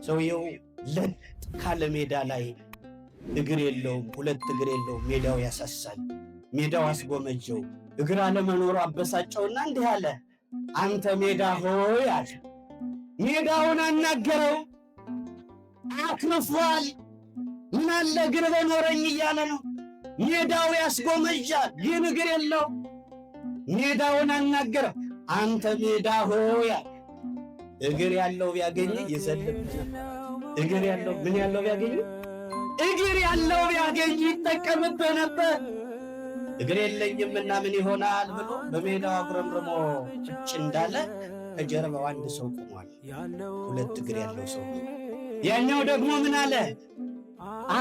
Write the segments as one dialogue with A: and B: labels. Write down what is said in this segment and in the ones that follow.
A: ሰውየው ለጥ ካለ ሜዳ ላይ እግር የለውም፣ ሁለት እግር የለውም። ሜዳው ያሳሳል። ሜዳው አስጎመጀው። እግር አለመኖሩ አበሳጨውና እንዲህ አለ፣ አንተ ሜዳ ሆይ አለ። ሜዳውን አናገረው። አክርፏል። ምን አለ እግር በኖረኝ እያለ ነው። ሜዳው ያስጎመጃል፣ ግን እግር የለው። ሜዳውን አናገረው። አንተ ሜዳ ሆይ አለ። እግር ያለው ቢያገኝ ይዘልብህ ነበር። እግር ያለው ምን ያለው ቢያገኝ እግር ያለው ቢያገኝ ይጠቀምብህ ነበር። እግር የለኝምና ምን ይሆናል ብሎ በሜዳው አጉረምርሞ ቁጭ እንዳለ ከጀርባው አንድ ሰው ቆሟል። ሁለት እግር ያለው ሰው። ያኛው ደግሞ ምን አለ?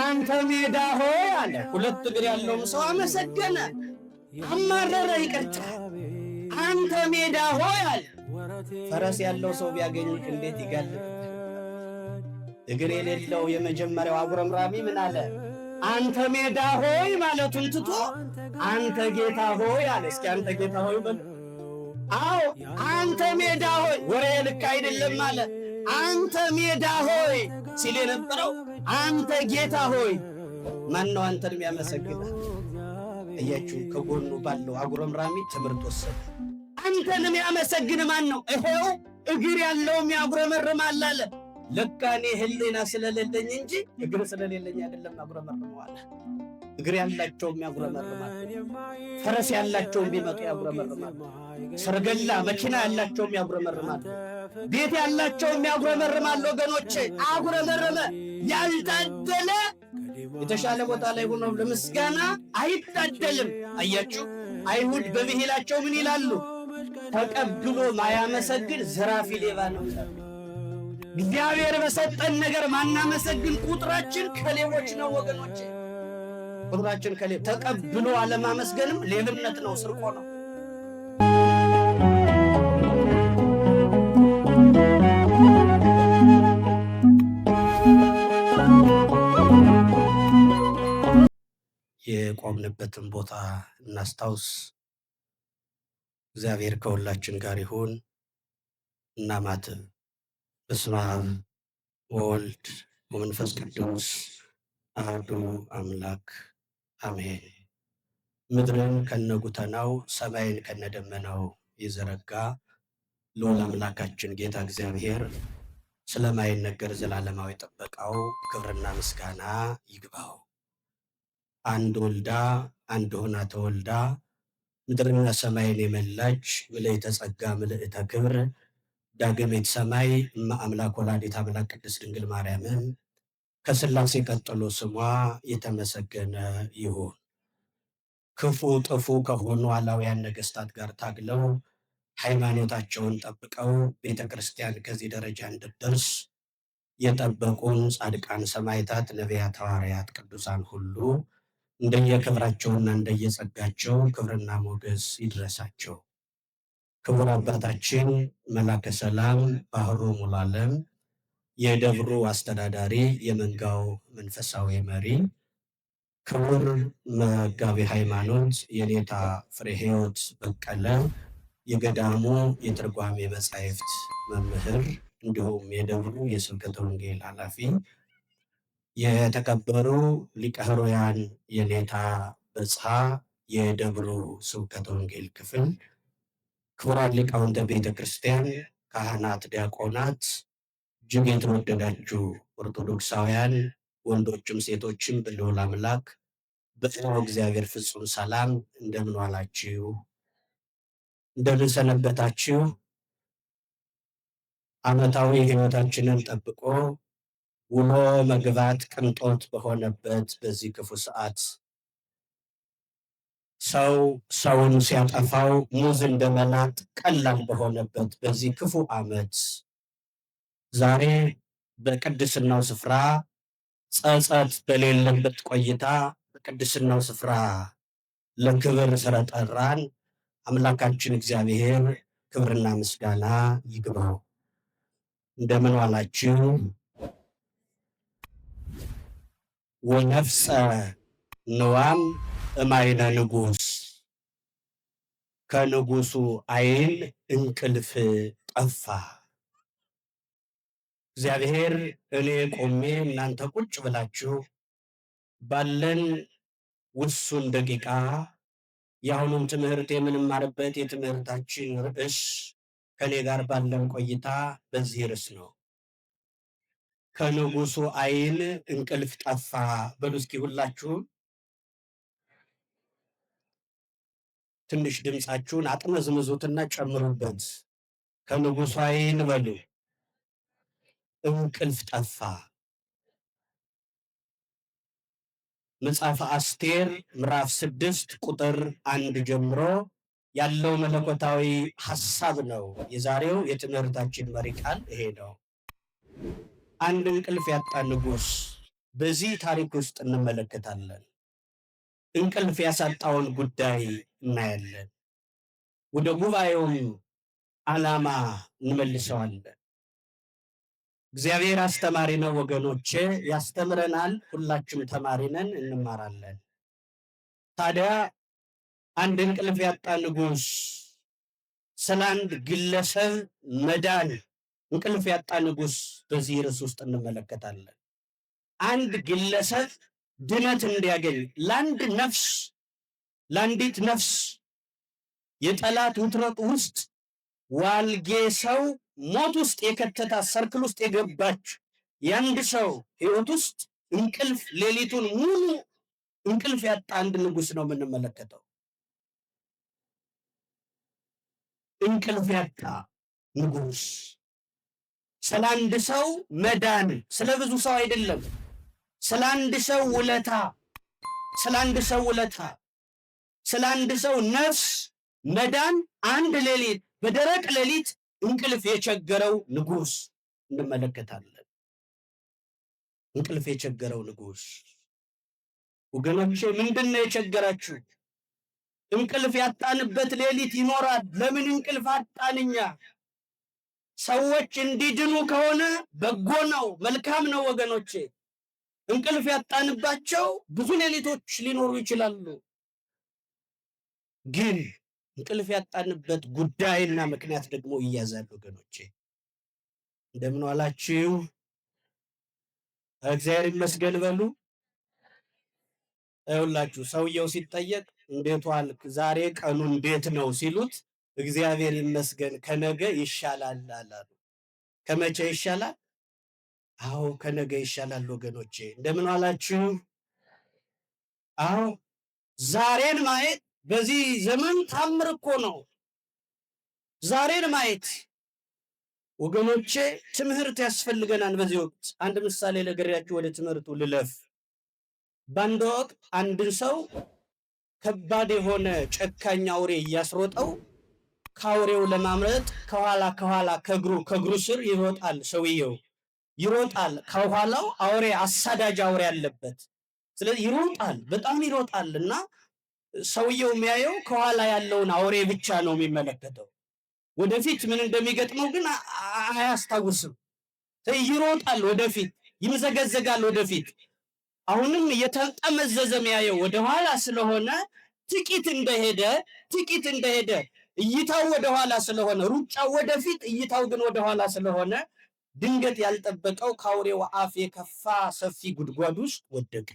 A: አንተ ሜዳ ሆይ አለ። ሁለት እግር ያለውም ሰው አመሰገነ፣ አማረረ፣ ይቅርታ። አንተ ሜዳ ሆይ አለ። ፈረስ ያለው ሰው ቢያገኝህ እንዴት ይጋልብ? እግር የሌለው የመጀመሪያው አጉረምራሚ ምን አለ? አንተ ሜዳ ሆይ ማለቱን ትቶ አንተ ጌታ ሆይ አለ። እስኪ አንተ ጌታ ሆይ በል። አዎ አንተ ሜዳ ሆይ፣ ወሬ ልክ አይደለም አለ። አንተ ሜዳ ሆይ ሲል የነበረው አንተ ጌታ ሆይ። ማን ነው አንተን የሚያመሰግንህ? እያችሁ ከጎኑ ባለው አጉረምራሚ ትምህርት ወሰደ። አንተን የሚያመሰግን ማን ነው? ይሄው እግር ያለውም ያጉረመርማል አለ። ለካ እኔ ሕሊና ስለሌለኝ እንጂ እግር ስለሌለኝ አይደለም አጉረመርመዋል። እግር ያላቸውም ያጉረመርማል። ፈረስ ያላቸውም ቢመጡ ያጉረመርማል። ሰረገላ መኪና ያላቸውም ያጉረመርማል። ቤት ያላቸውም ያጉረመርማል። ወገኖቼ አጉረመረመ። ያልታደለ የተሻለ ቦታ ላይ ሆኖ ለምስጋና አይታደልም። አያችሁ፣ አይሁድ በብሂላቸው ምን ይላሉ? ተቀብሎ ማያመሰግን ዘራፊ ሌባ ነው ይላሉ። እግዚአብሔር በሰጠን ነገር ማናመሰግን ቁጥራችን ከሌቦች ነው ወገኖቼ። ቁጥራችን ከሌ ተቀብሎ አለማመስገንም ሌብነት ነው፣ ስርቆ ነው። የቆምንበትን ቦታ እናስታውስ። እግዚአብሔር ከሁላችን ጋር ይሁን። እናማትብ። በስመ አብ ወወልድ ወመንፈስ ቅዱስ አሐዱ አምላክ አሜን። ምድርን ከነጉተናው ሰማይን ከነደመናው የዘረጋ ልዑል አምላካችን ጌታ እግዚአብሔር ስለማይነገር ዘላለማዊ ጥበቃው ክብርና ምስጋና ይግባው። አንድ ወልዳ አንድ ሆና ተወልዳ ምድርና ሰማይን የመላች ምልዕተ ጸጋ ምልዕተ ክብር ዳግሚት ሰማይ እመ አምላክ ወላዲተ አምላክ ቅድስት ድንግል ማርያምም ከሥላሴ ቀጥሎ ስሟ የተመሰገነ ይሁን። ክፉ ጥፉ ከሆኑ አላውያን ነገስታት ጋር ታግለው ሃይማኖታቸውን ጠብቀው ቤተ ክርስቲያን ከዚህ ደረጃ እንድትደርስ የጠበቁን ጻድቃን፣ ሰማዕታት፣ ነቢያት፣ ሐዋርያት፣ ቅዱሳን ሁሉ እንደየክብራቸውና እንደየጸጋቸው ክብርና ሞገስ ይድረሳቸው። ክቡር አባታችን መላከ ሰላም ባህሩ ሙሉዓለም የደብሩ አስተዳዳሪ፣ የመንጋው መንፈሳዊ መሪ፣ ክቡር መጋቤ ሃይማኖት የኔታ ፍሬ ሕይወት በቀለ የገዳሙ የትርጓሜ መጻሕፍት መምህር እንዲሁም የደብሩ የስብከተ ወንጌል ኃላፊ፣ የተከበሩ ሊቀ ኅሩያን የኔታ በጽሐ የደብሩ ስብከተ ወንጌል ክፍል፣ ክቡራን ሊቃውንተ ቤተ ክርስቲያን፣ ካህናት፣ ዲያቆናት፣ እጅግ የተወደዳችሁ ኦርቶዶክሳውያን ወንዶችም ሴቶችም በልዑል አምላክ በሕያው እግዚአብሔር ፍጹም ሰላም እንደምን ዋላችሁ? እንደምን ሰነበታችሁ? ዓመታዊ ሕይወታችንን ጠብቆ ውሎ መግባት ቅንጦት በሆነበት በዚህ ክፉ ሰዓት ሰው ሰውን ሲያጠፋው ሙዝ እንደመላጥ ቀላል በሆነበት በዚህ ክፉ ዓመት ዛሬ በቅድስናው ስፍራ ጸጸት በሌለበት ቆይታ በቅድስናው ስፍራ ለክብር ስለጠራን አምላካችን እግዚአብሔር ክብርና ምስጋና ይግባው። እንደምን ዋላችሁ? ወነፍሰ ንዋም እማይነ ንጉሥ፣ ከንጉሱ ዓይን እንቅልፍ ጠፋ። እግዚአብሔር እኔ ቆሜ እናንተ ቁጭ ብላችሁ ባለን ውሱን ደቂቃ የአሁኑን ትምህርት የምንማርበት የትምህርታችን ርዕስ ከኔ ጋር ባለን ቆይታ በዚህ ርዕስ ነው። ከንጉሱ ዓይን እንቅልፍ ጠፋ። በሉ እስኪ ሁላችሁም ትንሽ ድምፃችሁን አጥመዝምዙትና ጨምሩበት። ከንጉሱ ዓይን በሉ እንቅልፍ ጠፋ። መጽሐፈ አስቴር ምዕራፍ 6 ቁጥር 1 ጀምሮ ያለው መለኮታዊ ሐሳብ ነው። የዛሬው የትምህርታችን መሪ ቃል ይሄ ነው። አንድ እንቅልፍ ያጣ ንጉሥ በዚህ ታሪክ ውስጥ እንመለከታለን። እንቅልፍ ያሳጣውን ጉዳይ እናያለን። ወደ ጉባኤውም ዓላማ እንመልሰዋለን። እግዚአብሔር አስተማሪ ነው ወገኖቼ፣ ያስተምረናል። ሁላችንም ተማሪ ነን፣ እንማራለን። ታዲያ አንድ እንቅልፍ ያጣ ንጉሥ ስለ አንድ ግለሰብ መዳን እንቅልፍ ያጣ ንጉሥ በዚህ ርዕስ ውስጥ እንመለከታለን። አንድ ግለሰብ ድነት እንዲያገኝ ለአንድ ነፍስ ለአንዲት ነፍስ የጠላት ውጥረት ውስጥ ዋልጌ ሰው ሞት ውስጥ የከተታ ሰርክል ውስጥ የገባች የአንድ ሰው ሕይወት ውስጥ እንቅልፍ ሌሊቱን ሙሉ እንቅልፍ ያጣ አንድ ንጉሥ ነው የምንመለከተው። እንቅልፍ ያጣ ንጉሥ ስለ አንድ ሰው መዳን፣ ስለ ብዙ ሰው አይደለም፣ ስለ አንድ ሰው ውለታ፣ ስለ አንድ ሰው ውለታ፣ ስለ አንድ ሰው ነፍስ መዳን አንድ ሌሊት በደረቅ ሌሊት እንቅልፍ የቸገረው ንጉሥ እንመለከታለን። እንቅልፍ የቸገረው ንጉሥ ወገኖቼ፣ ምንድን ነው የቸገራችሁ? እንቅልፍ ያጣንበት ሌሊት ይኖራል። ለምን እንቅልፍ አጣንኛ? ሰዎች እንዲድኑ ከሆነ በጎ ነው፣ መልካም ነው ወገኖቼ። እንቅልፍ ያጣንባቸው ብዙ ሌሊቶች ሊኖሩ ይችላሉ። ግን እንቅልፍ ያጣንበት ጉዳይና ምክንያት ደግሞ ይያዛል ወገኖቼ። እንደምን ዋላችሁ? እግዚአብሔር ይመስገን በሉ። ይኸውላችሁ ሰውየው ሲጠየቅ እንዴት ዋልክ፣ ዛሬ ቀኑ እንዴት ነው ሲሉት እግዚአብሔር ይመስገን ከነገ ይሻላል አላሉ። ከመቼ ይሻላል? አዎ ከነገ ይሻላል ወገኖቼ። እንደምን ዋላችሁ? አዎ ዛሬን ማየት በዚህ ዘመን ታምር እኮ ነው። ዛሬን ማየት ወገኖቼ ትምህርት ያስፈልገናል። በዚህ ወቅት አንድ ምሳሌ ነግሬያችሁ ወደ ትምህርቱ ልለፍ። በአንድ ወቅት አንድን ሰው ከባድ የሆነ ጨካኝ አውሬ እያስሮጠው ከአውሬው ለማምለጥ ከኋላ ከኋላ ከእግሩ ስር ይሮጣል። ሰውየው ይሮጣል። ከኋላው አውሬ አሳዳጅ አውሬ አለበት። ስለዚህ ይሮጣል፣ በጣም ይሮጣል እና ሰውየው የሚያየው ከኋላ ያለውን አውሬ ብቻ ነው የሚመለከተው። ወደፊት ምን እንደሚገጥመው ግን አያስታውስም። ይሮጣል ወደፊት፣ ይምዘገዘጋል ወደፊት። አሁንም እየተጠመዘዘ የሚያየው ወደኋላ ስለሆነ ጥቂት እንደሄደ ጥቂት እንደሄደ እይታው ወደኋላ ስለሆነ ሩጫው ወደፊት እይታው ግን ወደኋላ ስለሆነ ድንገት ያልጠበቀው ከአውሬው አፍ የከፋ ሰፊ ጉድጓድ ውስጥ ወደቀ።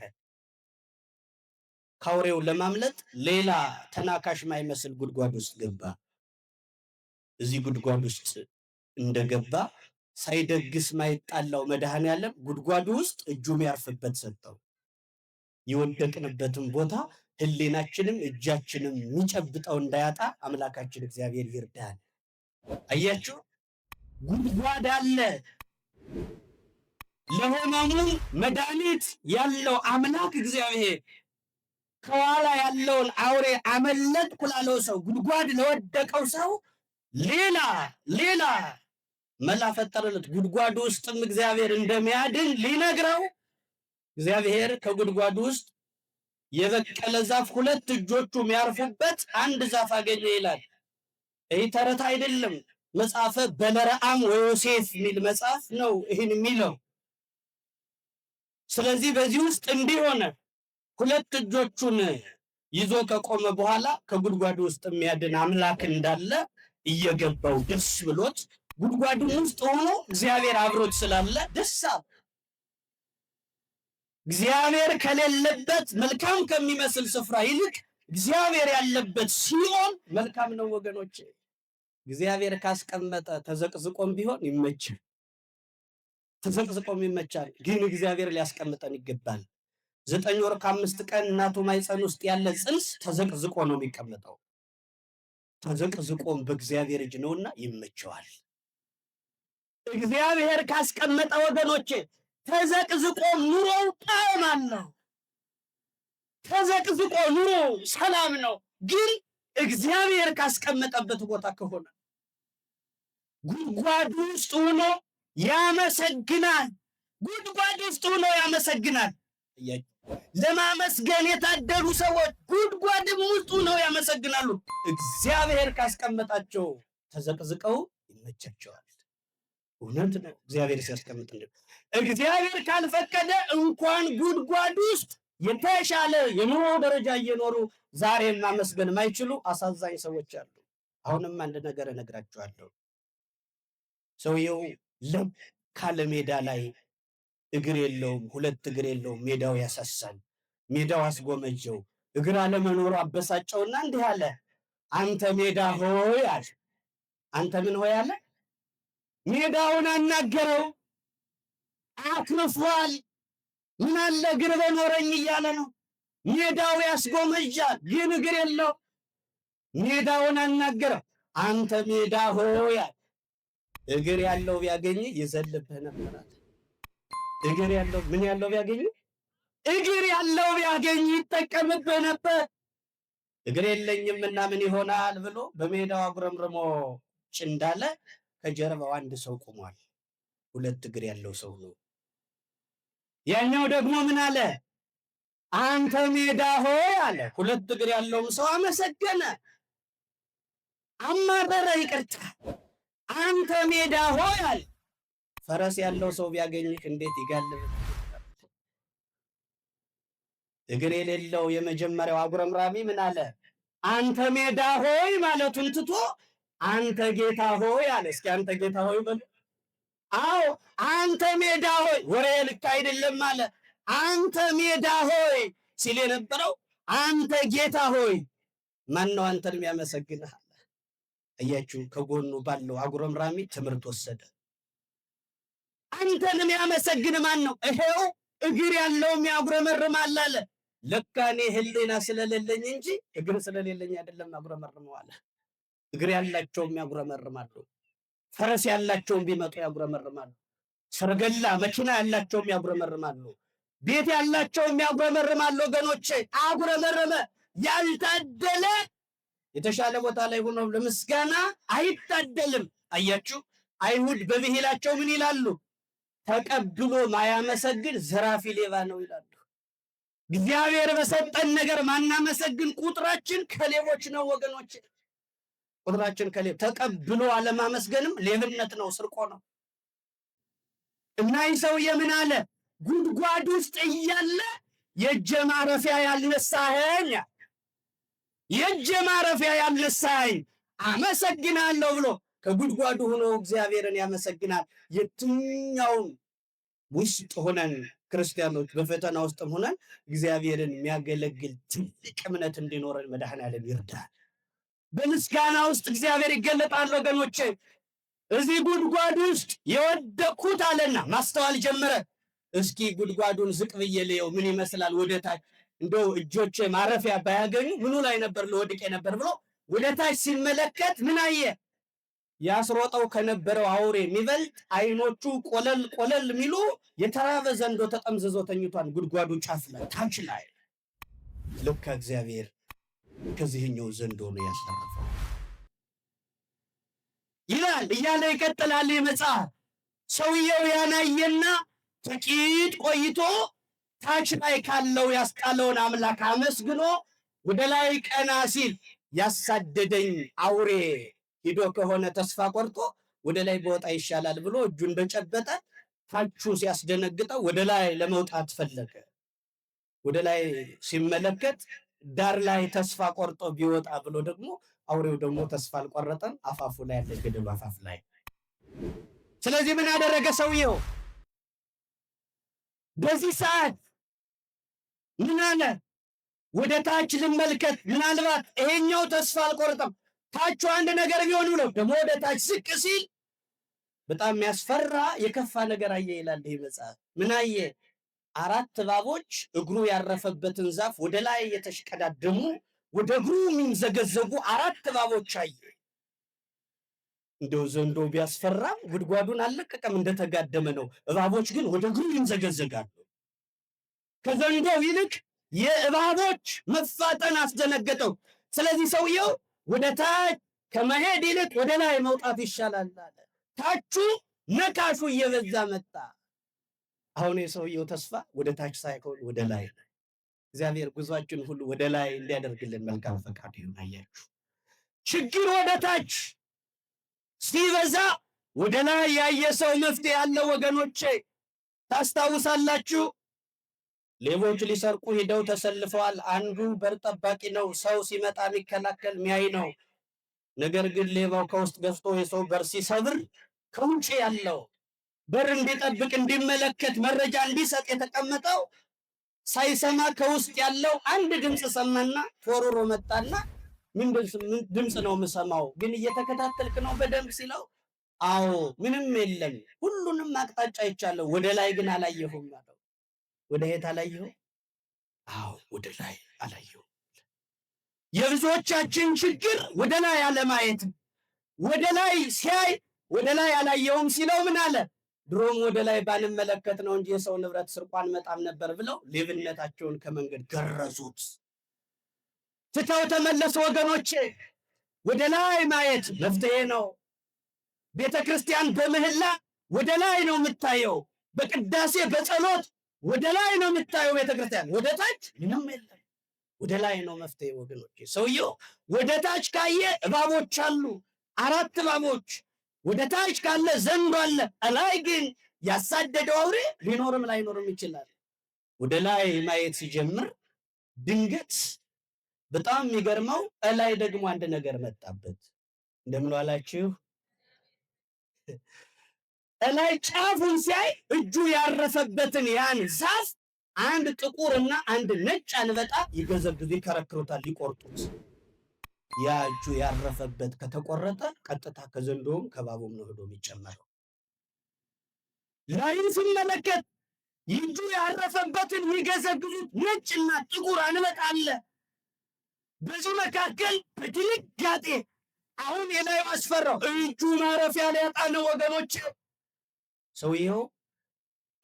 A: ከአውሬው ለማምለጥ ሌላ ተናካሽ ማይመስል ጉድጓድ ውስጥ ገባ። እዚህ ጉድጓድ ውስጥ እንደገባ ሳይደግስ ማይጣላው መድኃኔዓለም ጉድጓዱ ውስጥ እጁ የሚያርፍበት ሰጠው። የወደቅንበትን ቦታ ሕሊናችንም እጃችንም የሚጨብጠው እንዳያጣ አምላካችን እግዚአብሔር ይርዳል። አያችሁ፣ ጉድጓድ አለ። ለሕመሙ መድኃኒት ያለው አምላክ እግዚአብሔር ከኋላ ያለውን አውሬ አመለጥኩ ላለው ሰው፣ ጉድጓድ ለወደቀው ሰው ሌላ ሌላ መላ ፈጠረለት። ጉድጓዱ ውስጥም እግዚአብሔር እንደሚያድን ሊነግረው እግዚአብሔር ከጉድጓዱ ውስጥ የበቀለ ዛፍ ሁለት እጆቹ የሚያርፉበት አንድ ዛፍ አገኘ ይላል። ይህ ተረት አይደለም። መጽሐፈ በለረአም ወዮሴፍ የሚል መጽሐፍ ነው ይህን የሚለው። ስለዚህ በዚህ ውስጥ እንዲህ ሆነ። ሁለት እጆቹን ይዞ ከቆመ በኋላ ከጉድጓዱ ውስጥ የሚያድን አምላክ እንዳለ እየገባው ደስ ብሎት ጉድጓድም ውስጥ ሆኖ እግዚአብሔር አብሮት ስላለ ደስ አለ። እግዚአብሔር ከሌለበት መልካም ከሚመስል ስፍራ ይልቅ እግዚአብሔር ያለበት ሲኦል መልካም ነው ወገኖች። እግዚአብሔር ካስቀመጠ ተዘቅዝቆም ቢሆን ይመቻል፣ ተዘቅዝቆም ይመቻል። ግን እግዚአብሔር ሊያስቀምጠን ይገባል። 9 ወር ከ5 ቀን እናቱ ማህፀን ውስጥ ያለ ጽንስ ተዘቅዝቆ ነው የሚቀመጠው። ተዘቅዝቆም በእግዚአብሔር እጅ ነውና ይመቸዋል። እግዚአብሔር ካስቀመጠ ወገኖቼ ተዘቅዝቆ ኑሮው ጣዕም አለው። ተዘቅዝቆ ኑሮው ሰላም ነው። ግን እግዚአብሔር ካስቀመጠበት ቦታ ከሆነ ጉድጓድ ውስጥ ሆኖ ያመሰግናል። ጉድጓድ ውስጥ ሆኖ ያመሰግናል። ለማመስገን የታደሉ ሰዎች ጉድጓድም ውስጥ ሆነው ያመሰግናሉ። እግዚአብሔር ካስቀመጣቸው ተዘቅዝቀው ይመቻቸዋል። እውነት ነው። እግዚአብሔር ሲያስቀምጥ እግዚአብሔር ካልፈቀደ እንኳን ጉድጓድ ውስጥ የተሻለ የኑሮ ደረጃ እየኖሩ ዛሬ ማመስገን የማይችሉ አሳዛኝ ሰዎች አሉ። አሁንም አንድ ነገር እነግራችኋለሁ። ሰውየው ለብ ካለ ሜዳ ላይ እግር የለውም፣ ሁለት እግር የለውም። ሜዳው ያሳሳል። ሜዳው አስጎመጀው። እግር አለመኖሩ አበሳጨውና እንዲህ አለ፣ አንተ ሜዳ ሆይ አለ። አንተ ምን ሆይ አለ? ሜዳውን አናገረው። አክርፏል። ምን አለ እግር በኖረኝ እያለ ነው። ሜዳው ያስጎመጃል፣ ግን እግር የለው። ሜዳውን አናገረው። አንተ ሜዳ ሆይ አለ። እግር ያለው ቢያገኝ ይዘልብህ ነበር አለ። እግር ያለው ምን ያለው ቢያገኝ እግር ያለው ቢያገኝ ይጠቀምብህ ነበር። እግር የለኝም እና ምን ይሆናል ብሎ በሜዳው አጉረምርሞ እንዳለ ከጀርባው አንድ ሰው ቆሟል። ሁለት እግር ያለው ሰው ነው። ያኛው ደግሞ ምን አለ? አንተ ሜዳ ሆይ አለ። ሁለት እግር ያለውም ሰው አመሰገነ፣ አማረረ፣ ይቅርታ። አንተ ሜዳ ሆይ አለ። ፈረስ ያለው ሰው ቢያገኝህ እንዴት ይጋልብህ? እግር የሌለው የመጀመሪያው አጉረምራሚ ምን አለ? አንተ ሜዳ ሆይ ማለቱን ትቶ አንተ ጌታ ሆይ አለ። እስኪ አንተ ጌታ ሆይ በሉ። አዎ አንተ ሜዳ ሆይ፣ ወሬ ልክ አይደለም አለ። አንተ ሜዳ ሆይ ሲል የነበረው አንተ ጌታ ሆይ፣ ማን ነው አንተን የሚያመሰግንህ አለ። አያችሁ፣ ከጎኑ ባለው አጉረምራሚ ትምህርት ወሰደ። አንተን የሚያመሰግን ማን ነው? ይሄው እግር ያለውም ያጉረመርማል አለ። ለካ እኔ ሕሊና ስለሌለኝ እንጂ እግር ስለሌለኝ አይደለም አጉረመርመው አለ። እግር ያላቸውም ያጉረመርማሉ። ፈረስ ያላቸውም ቢመጡ ያጉረመርማሉ። ሰረገላ መኪና ያላቸውም ያጉረመርማሉ። ቤት ያላቸውም ያጉረመርማሉ። ወገኖቼ አጉረመረመ። ያልታደለ የተሻለ ቦታ ላይ ሆኖ ለምስጋና አይታደልም። አያችሁ፣ አይሁድ በብሂላቸው ምን ይላሉ? ተቀብሎ ማያመሰግን ዘራፊ ሌባ ነው ይላሉ። እግዚአብሔር በሰጠን ነገር ማናመሰግን ቁጥራችን ከሌቦች ነው ወገኖች፣ ቁጥራችን ከሌቦች። ተቀብሎ አለማመስገንም ሌብነት ነው፣ ስርቆ ነው። እና ይህ ሰውዬ ምን አለ? ጉድጓድ ውስጥ እያለ የእጀ ማረፊያ ያልነሳኸኝ፣ የእጀ ማረፊያ ያልነሳኸኝ አመሰግናለሁ ብሎ ከጉድጓዱ ሆኖ እግዚአብሔርን ያመሰግናል። የትኛውም ውስጥ ሆነን ክርስቲያኖች በፈተና ውስጥም ሆነን እግዚአብሔርን የሚያገለግል ትልቅ እምነት እንዲኖረን መድኃኔዓለም ይርዳል። በምስጋና ውስጥ እግዚአብሔር ይገለጣል ወገኖቼ። እዚህ ጉድጓድ ውስጥ የወደቅኩት አለና ማስተዋል ጀመረ። እስኪ ጉድጓዱን ዝቅ ብዬ ልየው ምን ይመስላል ወደ ታች፣ እንደው እጆቼ ማረፊያ ባያገኙ ምኑ ላይ ነበር ልወድቅ ነበር ብሎ ወደ ታች ሲመለከት ምን አየ? ያስሮጠው ከነበረው አውሬ የሚበልጥ አይኖቹ ቆለል ቆለል የሚሉ የተራበ ዘንዶ ተጠምዝዞ ተኝቷል። ጉድጓዱ ጫፍ ላይ ታች ላይ። ለካ እግዚአብሔር ከዚህኛው ዘንዶ ነው ያሳረፈው ይላል እያለ ይቀጥላል መጽሐፍ። ሰውየው ያናየና ጥቂት ቆይቶ ታች ላይ ካለው ያስጣለውን አምላክ አመስግኖ ወደ ላይ ቀና ሲል ያሳደደኝ አውሬ ሂዶ ከሆነ ተስፋ ቆርጦ ወደ ላይ በወጣ ይሻላል ብሎ እጁን እንደጨበጠ ታቹ ሲያስደነግጠው ወደ ላይ ለመውጣት ፈለገ። ወደ ላይ ሲመለከት ዳር ላይ ተስፋ ቆርጦ ቢወጣ ብሎ ደግሞ አውሬው ደግሞ ተስፋ አልቆረጠም። አፋፉ ላይ ያለ ገደሉ አፋፍ ላይ ስለዚህ ምን አደረገ ሰውየው? በዚህ ሰዓት ምን አለ? ወደ ታች ልመልከት፣ ምናልባት ይሄኛው ተስፋ አልቆረጠም። ታቹ አንድ ነገር ቢሆን ብሎ ደግሞ ወደ ታች ዝቅ ሲል በጣም የሚያስፈራ የከፋ ነገር አየ ይላል ይህ መጽሐፍ። ምን አየ? አራት እባቦች እግሩ ያረፈበትን ዛፍ ወደ ላይ የተሽቀዳደሙ ወደ እግሩ የሚምዘገዘጉ አራት እባቦች አየ። እንደው ዘንዶ ቢያስፈራም ጉድጓዱን አልለቀቀም፣ እንደተጋደመ ነው። እባቦች ግን ወደ እግሩ ይምዘገዘጋሉ። ከዘንዶው ይልቅ የእባቦች መፋጠን አስደነገጠው። ስለዚህ ሰውየው ወደ ታች ከመሄድ ይልቅ ወደ ላይ መውጣት ይሻላል አለ። ታቹ ነካሹ እየበዛ መጣ። አሁን የሰውየው ተስፋ ወደ ታች ሳይሆን ወደ ላይ ነው። እግዚአብሔር ጉዟችን ሁሉ ወደ ላይ እንዲያደርግልን መልካም ፈቃዱ ይሁን። አያችሁ፣ ችግር ወደ ታች ሲበዛ ወደ ላይ ያየ ሰው መፍትሄ ያለው ወገኖቼ፣ ታስታውሳላችሁ። ሌቦች ሊሰርቁ ሂደው ተሰልፈዋል። አንዱ በር ጠባቂ ነው፣ ሰው ሲመጣ የሚከላከል የሚያይ ነው። ነገር ግን ሌባው ከውስጥ ገዝቶ የሰው በር ሲሰብር ከውጭ ያለው በር እንዲጠብቅ እንዲመለከት መረጃ እንዲሰጥ የተቀመጠው ሳይሰማ ከውስጥ ያለው አንድ ድምፅ ሰማና ተወርሮ መጣና ምን ድምፅ ነው የምሰማው? ግን እየተከታተልክ ነው በደንብ ሲለው፣ አዎ ምንም የለም ሁሉንም አቅጣጫ አይቻለሁ፣ ወደ ላይ ግን አላየሁም አለው። ወደ የት አላየሁም? አዎ ወደ ላይ አላየሁም። የብዙዎቻችን ችግር ወደ ላይ አለማየት። ወደ ላይ ሲያይ ወደ ላይ አላየውም ሲለው ምን አለ? ድሮም ወደ ላይ ባንመለከት ነው እንጂ የሰው ንብረት ስርቋን መጣም ነበር ብለው ሌብነታቸውን ከመንገድ ገረዙት። ትተው ተመለሱ። ወገኖቼ ወደ ላይ ማየት መፍትሄ ነው። ቤተ ክርስቲያን በምህላ ወደ ላይ ነው የምታየው። በቅዳሴ በጸሎት ወደ ላይ ነው የምታየው ቤተ ክርስቲያን። ወደ ታች ምንም የለም። ወደ ላይ ነው መፍትሄ ወገኖቼ። ሰውየው ወደ ታች ካየ እባቦች አሉ፣ አራት እባቦች። ወደ ታች ካለ ዘንዶ አለ። እላይ ግን ያሳደደው አውሬ ሊኖርም ላይኖርም ይችላል። ወደ ላይ ማየት ሲጀምር ድንገት በጣም የሚገርመው እላይ ደግሞ አንድ ነገር መጣበት። እንደምን ዋላችሁ? እላይ ጫፉን ሲያይ እጁ ያረፈበትን ያን ዛፍ አንድ ጥቁርና አንድ ነጭ አንበጣ ይገዘግዙ፣ ይከረክሩታል፣ ሊቆርጡት። ያ እጁ ያረፈበት ከተቆረጠ ቀጥታ ከዘንዶውም ከባቡም ነው ሄዶ የሚጨመረው። ላይን ሲመለከት እጁ ያረፈበትን የሚገዘግዙት ነጭና ጥቁር አንበጣ አለ። በዚህ መካከል በድንጋጤ አሁን የላዩ አስፈራው፣ እጁ ማረፊያ ሊያጣ ነው ወገኖች። ሰውየው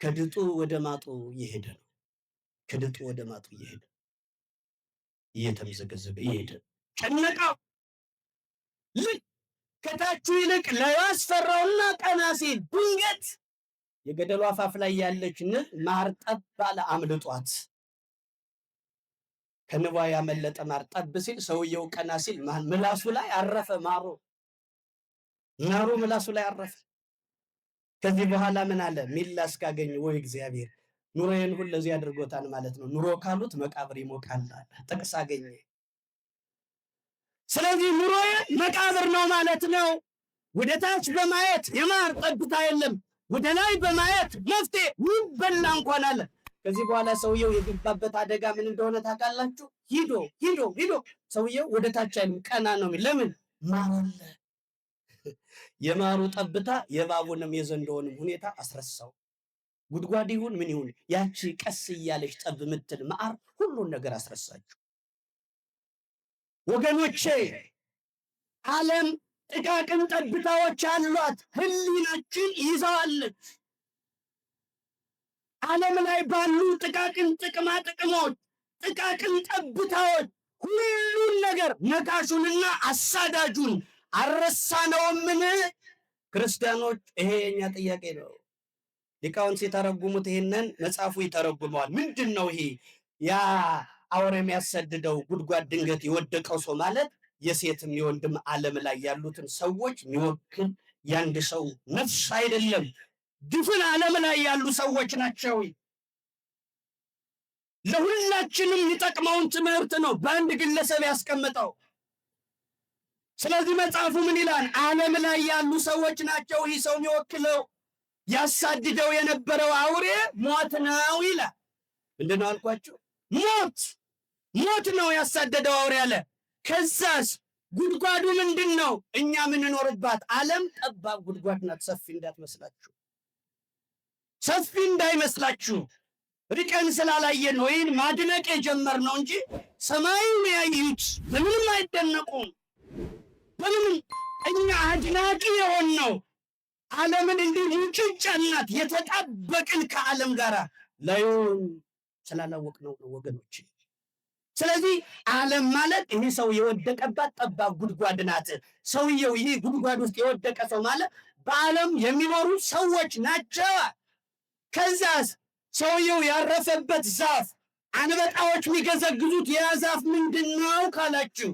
A: ከድጡ ወደ ማጡ እየሄደ ነው። ከድጡ ወደ ማጡ እየሄደ እየተምዘገዘገ እየሄደ ጨነቀው። ልክ ከታቹ ይልቅ ላዩ አስፈራውና ቀና ሲል ድንገት የገደሉ አፋፍ ላይ ያለች ንብ ማር ጠብ አለ፣ አምልጧት። ከንቧ ያመለጠ ማር ጠብ ሲል ሰውየው ቀና ሲል ምላሱ ላይ አረፈ። ማሩ ምላሱ ላይ አረፈ። ከዚህ በኋላ ምን አለ? ሚላ እስካገኝ ወይ እግዚአብሔር ኑሮዬን ሁሉ ለዚህ አድርጎታል ማለት ነው። ኑሮ ካሉት መቃብር ይሞቃል አለ። ጥቅስ አገኘ። ስለዚህ ኑሮዬ መቃብር ነው ማለት ነው። ወደ ታች በማየት የማር ጠብታ የለም። ወደ ላይ በማየት መፍትሄ ይበላ እንኳን አለ። ከዚህ በኋላ ሰውየው የገባበት አደጋ ምን እንደሆነ ታውቃላችሁ? ሂዶ ሂዶ ሂዶ ሰውየው ወደ ታች አይልም፣ ቀና ነው የሚል። ለምን? ማር አለ። የማሩ ጠብታ የእባቡንም የዘንዶውንም ሁኔታ አስረሳው። ጉድጓድ ይሁን ምን ይሁን ያቺ ቀስ እያለች ጠብ ምትል ማር ሁሉን ነገር አስረሳችው። ወገኖቼ ዓለም ጥቃቅን ጠብታዎች አሏት፣ ህሊናችን ይዘዋለች። ዓለም ላይ ባሉ ጥቃቅን ጥቅማ ጥቅሞች፣ ጥቃቅን ጠብታዎች ሁሉን ነገር ነካሹንና አሳዳጁን አልረሳነውምን? ክርስቲያኖች፣ ይሄ የኛ ጥያቄ ነው። ሊቃውንት ሲተረጉሙት ይሄንን መጽሐፉ ይተረጉመዋል። ምንድን ነው ይሄ? ያ አውሬ የሚያሰድደው ጉድጓድ ድንገት የወደቀው ሰው ማለት የሴትም የወንድም ዓለም ላይ ያሉትን ሰዎች የሚወክል የአንድ ሰው ነፍስ አይደለም። ድፍን ዓለም ላይ ያሉ ሰዎች ናቸው። ለሁላችንም የሚጠቅመውን ትምህርት ነው በአንድ ግለሰብ ያስቀመጠው። ስለዚህ መጽሐፉ ምን ይላል? ዓለም ላይ ያሉ ሰዎች ናቸው ይህ ሰው የሚወክለው። ያሳድደው የነበረው አውሬ ሞት ነው ይላል። ምንድን ነው አልኳችሁ? ሞት ሞት ነው ያሳደደው አውሬ አለ። ከዛስ ጉድጓዱ ምንድን ነው? እኛ የምንኖርባት ዓለም ጠባብ ጉድጓድ ናት። ሰፊ እንዳትመስላችሁ፣ ሰፊ እንዳይመስላችሁ። ርቀን ስላላየን ወይን ማድነቅ የጀመርነው እንጂ ሰማዩን ያዩት በምንም አይደነቁም። በምንም እኛ አድናቂ የሆንነው ዓለምን እንዲህ ሙጭጭ ያልናት የተጣበቅን ከዓለም ጋር ላዩን ስላላወቅነው ነው ወገኖች። ስለዚህ ዓለም ማለት ይህ ሰው የወደቀባት ጠባብ ጉድጓድ ናት። ሰውየው ይህ ጉድጓድ ውስጥ የወደቀ ሰው ማለት በዓለም የሚኖሩ ሰዎች ናቸው። ከዛስ ሰውየው ያረፈበት ዛፍ አንበጣዎች የሚገዘግዙት ያ ዛፍ ምንድን ነው ካላችሁ፣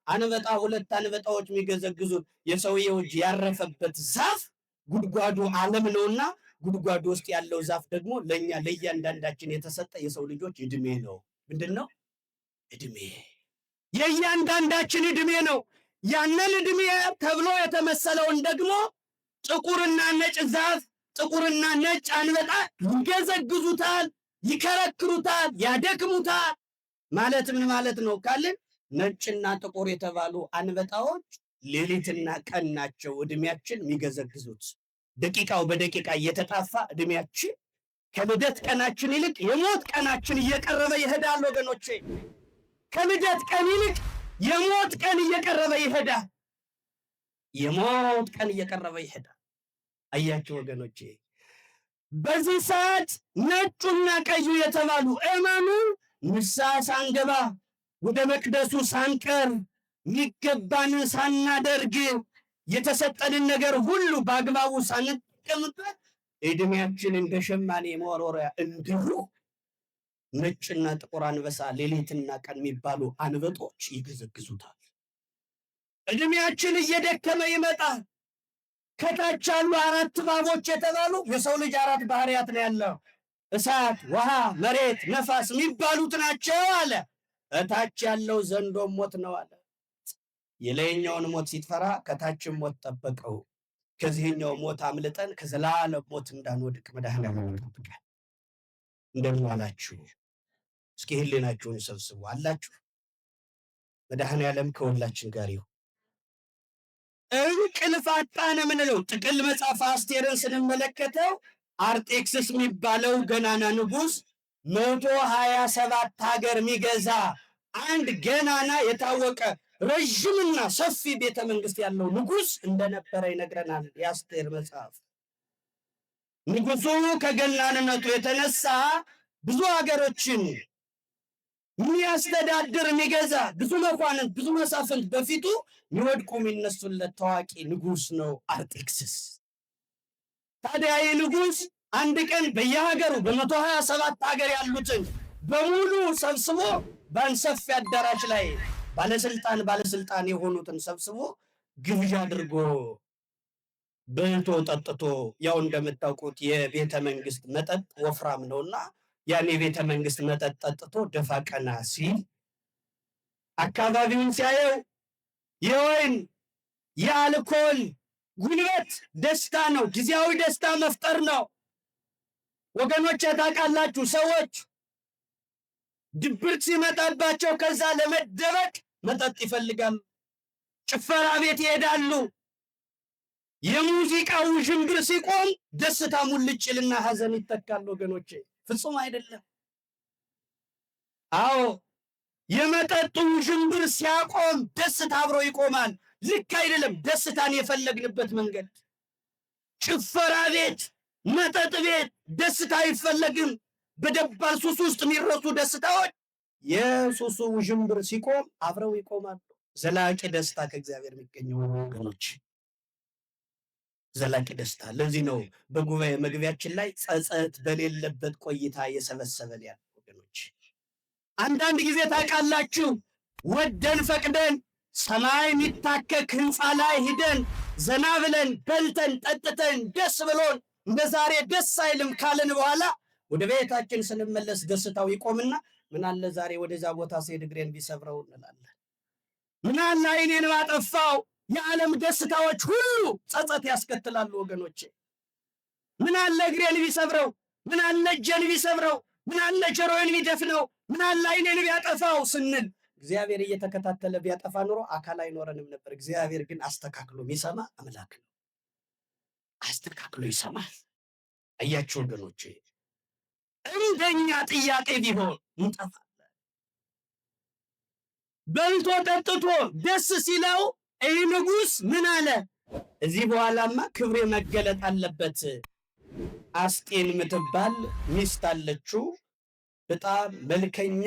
A: አንበጣ ሁለት አንበጣዎች የሚገዘግዙት የሰውየው እጅ ያረፈበት ዛፍ ጉድጓዱ ዓለም ነውና ጉድጓዱ ውስጥ ያለው ዛፍ ደግሞ ለእኛ ለእያንዳንዳችን የተሰጠ የሰው ልጆች ዕድሜ ነው። ምንድን ነው ዕድሜ? የእያንዳንዳችን ዕድሜ ነው። ያንን ዕድሜ ተብሎ የተመሰለውን ደግሞ ጥቁርና ነጭ ዛፍ፣ ጥቁርና ነጭ አንበጣ ይገዘግዙታል፣ ይከረክሩታል፣ ያደክሙታል። ማለት ምን ማለት ነው ካልን ነጭና ጥቁር የተባሉ አንበጣዎች ሌሊትና ቀን ናቸው ዕድሜያችን የሚገዘግዙት። ደቂቃው በደቂቃ እየተጣፋ ዕድሜያችን ከልደት ቀናችን ይልቅ የሞት ቀናችን እየቀረበ ይሄዳል ወገኖቼ። ከልደት ቀን ይልቅ የሞት ቀን እየቀረበ ይሄዳል። የሞት ቀን እየቀረበ ይሄዳል። አያችሁ ወገኖቼ፣ በዚህ ሰዓት ነጩና ቀዩ የተባሉ እመኑ፣ ንስሐ ሳንገባ ወደ መቅደሱ ሳንቀር የሚገባንን ሳናደርግ የተሰጠንን ነገር ሁሉ በአግባቡ ሳንጠቀምበት ዕድሜያችን እንደ ሸማኔ መወርወሪያ እንዲሁ ነጭና ጥቁር አንበሳ ሌሊትና ቀን የሚባሉ አንበጦች ይገዘግዙታል። ዕድሜያችን እየደከመ ይመጣል። ከታች ያሉ አራት እባቦች የተባሉ የሰው ልጅ አራት ባህሪያት ነው ያለው። እሳት፣ ውሃ፣ መሬት፣ ነፋስ የሚባሉት ናቸው አለ። እታች ያለው ዘንዶ ሞት ነው አለ። የላይኛውን ሞት ሲትፈራ ከታችም ሞት ጠበቀው። ከዚህኛው ሞት አምልጠን ከዘላለም ሞት እንዳንወድቅ መድኃኔዓለም ይጠብቃል። እንደምን ዋላችሁ? እስኪ ህሊናችሁን ሰብስቡ አላችሁ። መድኃኔዓለም ከሁላችን ጋር ይሁን። እንቅልፍ አጣን የምንለው ጥቅል መጽሐፈ አስቴርን ስንመለከተው አርጤክስስ የሚባለው ገናና ንጉሥ 127 ሀገር የሚገዛ አንድ ገናና የታወቀ ረዥምና ሰፊ ቤተ መንግስት ያለው ንጉሥ እንደነበረ ይነግረናል የአስቴር መጽሐፍ። ንጉሱ ከገናንነቱ የተነሳ ብዙ ሀገሮችን የሚያስተዳድር የሚገዛ ብዙ መኳንንት ብዙ መሳፍንት በፊቱ የሚወድቁ የሚነሱለት ታዋቂ ንጉሥ ነው አርጤክስስ። ታዲያ ይህ ንጉሥ አንድ ቀን በየሀገሩ በ127 ሀገር ያሉትን በሙሉ ሰብስቦ በአንድ ሰፊ አዳራሽ ላይ ባለስልጣን ባለስልጣን የሆኑትን ሰብስቦ ግብዣ አድርጎ በልቶ ጠጥቶ፣ ያው እንደምታውቁት የቤተ መንግስት መጠጥ ወፍራም ነውና ያን የቤተ መንግስት መጠጥ ጠጥቶ ደፋ ቀና ሲል አካባቢውን ሲያየው የወይን የአልኮል ጉልበት ደስታ ነው፣ ጊዜያዊ ደስታ መፍጠር ነው። ወገኖች ታውቃላችሁ፣ ሰዎች ድብርት ሲመጣባቸው ከዛ ለመደበቅ መጠጥ ይፈልጋሉ። ጭፈራ ቤት ይሄዳሉ። የሙዚቃው ውዥንብር ሲቆም ደስታ ሙልጭ ይልና ሐዘን ይተካል። ወገኖቼ ፍጹም አይደለም። አዎ የመጠጡ ውዥንብር ሲያቆም ደስታ አብሮ ይቆማል። ልክ አይደለም። ደስታን የፈለግንበት መንገድ ጭፈራ ቤት፣ መጠጥ ቤት ደስታ አይፈለግም። በደባል ሱስ ውስጥ የሚረሱ ደስታዎች የሱሱ ውዥንብር ሲቆም አብረው ይቆማሉ። ዘላቂ ደስታ ከእግዚአብሔር የሚገኘው ወገኖች፣ ዘላቂ ደስታ። ለዚህ ነው በጉባኤ መግቢያችን ላይ ጸጸት በሌለበት ቆይታ የሰበሰበን ያለ ወገኖች። አንዳንድ ጊዜ ታውቃላችሁ ወደን ፈቅደን ሰማይ የሚታከክ ህንፃ ላይ ሂደን ዘና ብለን በልተን ጠጥተን ደስ ብሎን እንደ ዛሬ ደስ አይልም ካልን በኋላ ወደ ቤታችን ስንመለስ ደስታው ይቆምና ምን አለ ዛሬ ወደዛ ቦታ ስሄድ እግሬን ቢሰብረው እንላለን። ምናለ ዓይኔን ባጠፋው። የዓለም ደስታዎች ሁሉ ጸጸት ያስከትላሉ ወገኖቼ። ምናለ እግሬን ቢሰብረው፣ ምናለ እጄን ቢሰብረው፣ ምናለ ጆሮዬን ቢደፍነው፣ ምናለ ዓይኔን ቢያጠፋው ስንል እግዚአብሔር እየተከታተለ ቢያጠፋ ኑሮ አካል አይኖረንም ነበር። እግዚአብሔር ግን አስተካክሎ የሚሰማ አምላክ ነው። አስተካክሎ ይሰማል። አያችሁ ወገኖቼ፣ እንደኛ ጥያቄ ቢሆን እንጠፋለን። በልቶ ጠጥቶ ደስ ሲለው ይህ ንጉሥ ምን አለ? እዚህ በኋላማ ክብሬ መገለጥ አለበት። አስጤን የምትባል ሚስት አለችው። በጣም መልከኛ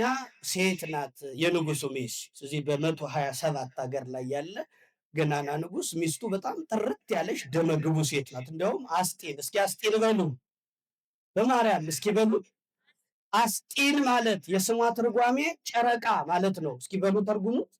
A: ሴት ናት፣ የንጉሱ ሚስት። እዚህ በ127 ሀገር ላይ ያለ ገናና ንጉስ ሚስቱ በጣም ጥርት ያለች ደመግቡ ሴት ናት። እንዲያውም አስጤን፣ እስኪ አስጤን በሉ በማርያም እስኪ በሉ። አስጢን ማለት የስሟ ትርጓሜ ጨረቃ ማለት ነው። እስኪ በሉ ተርጉሙት።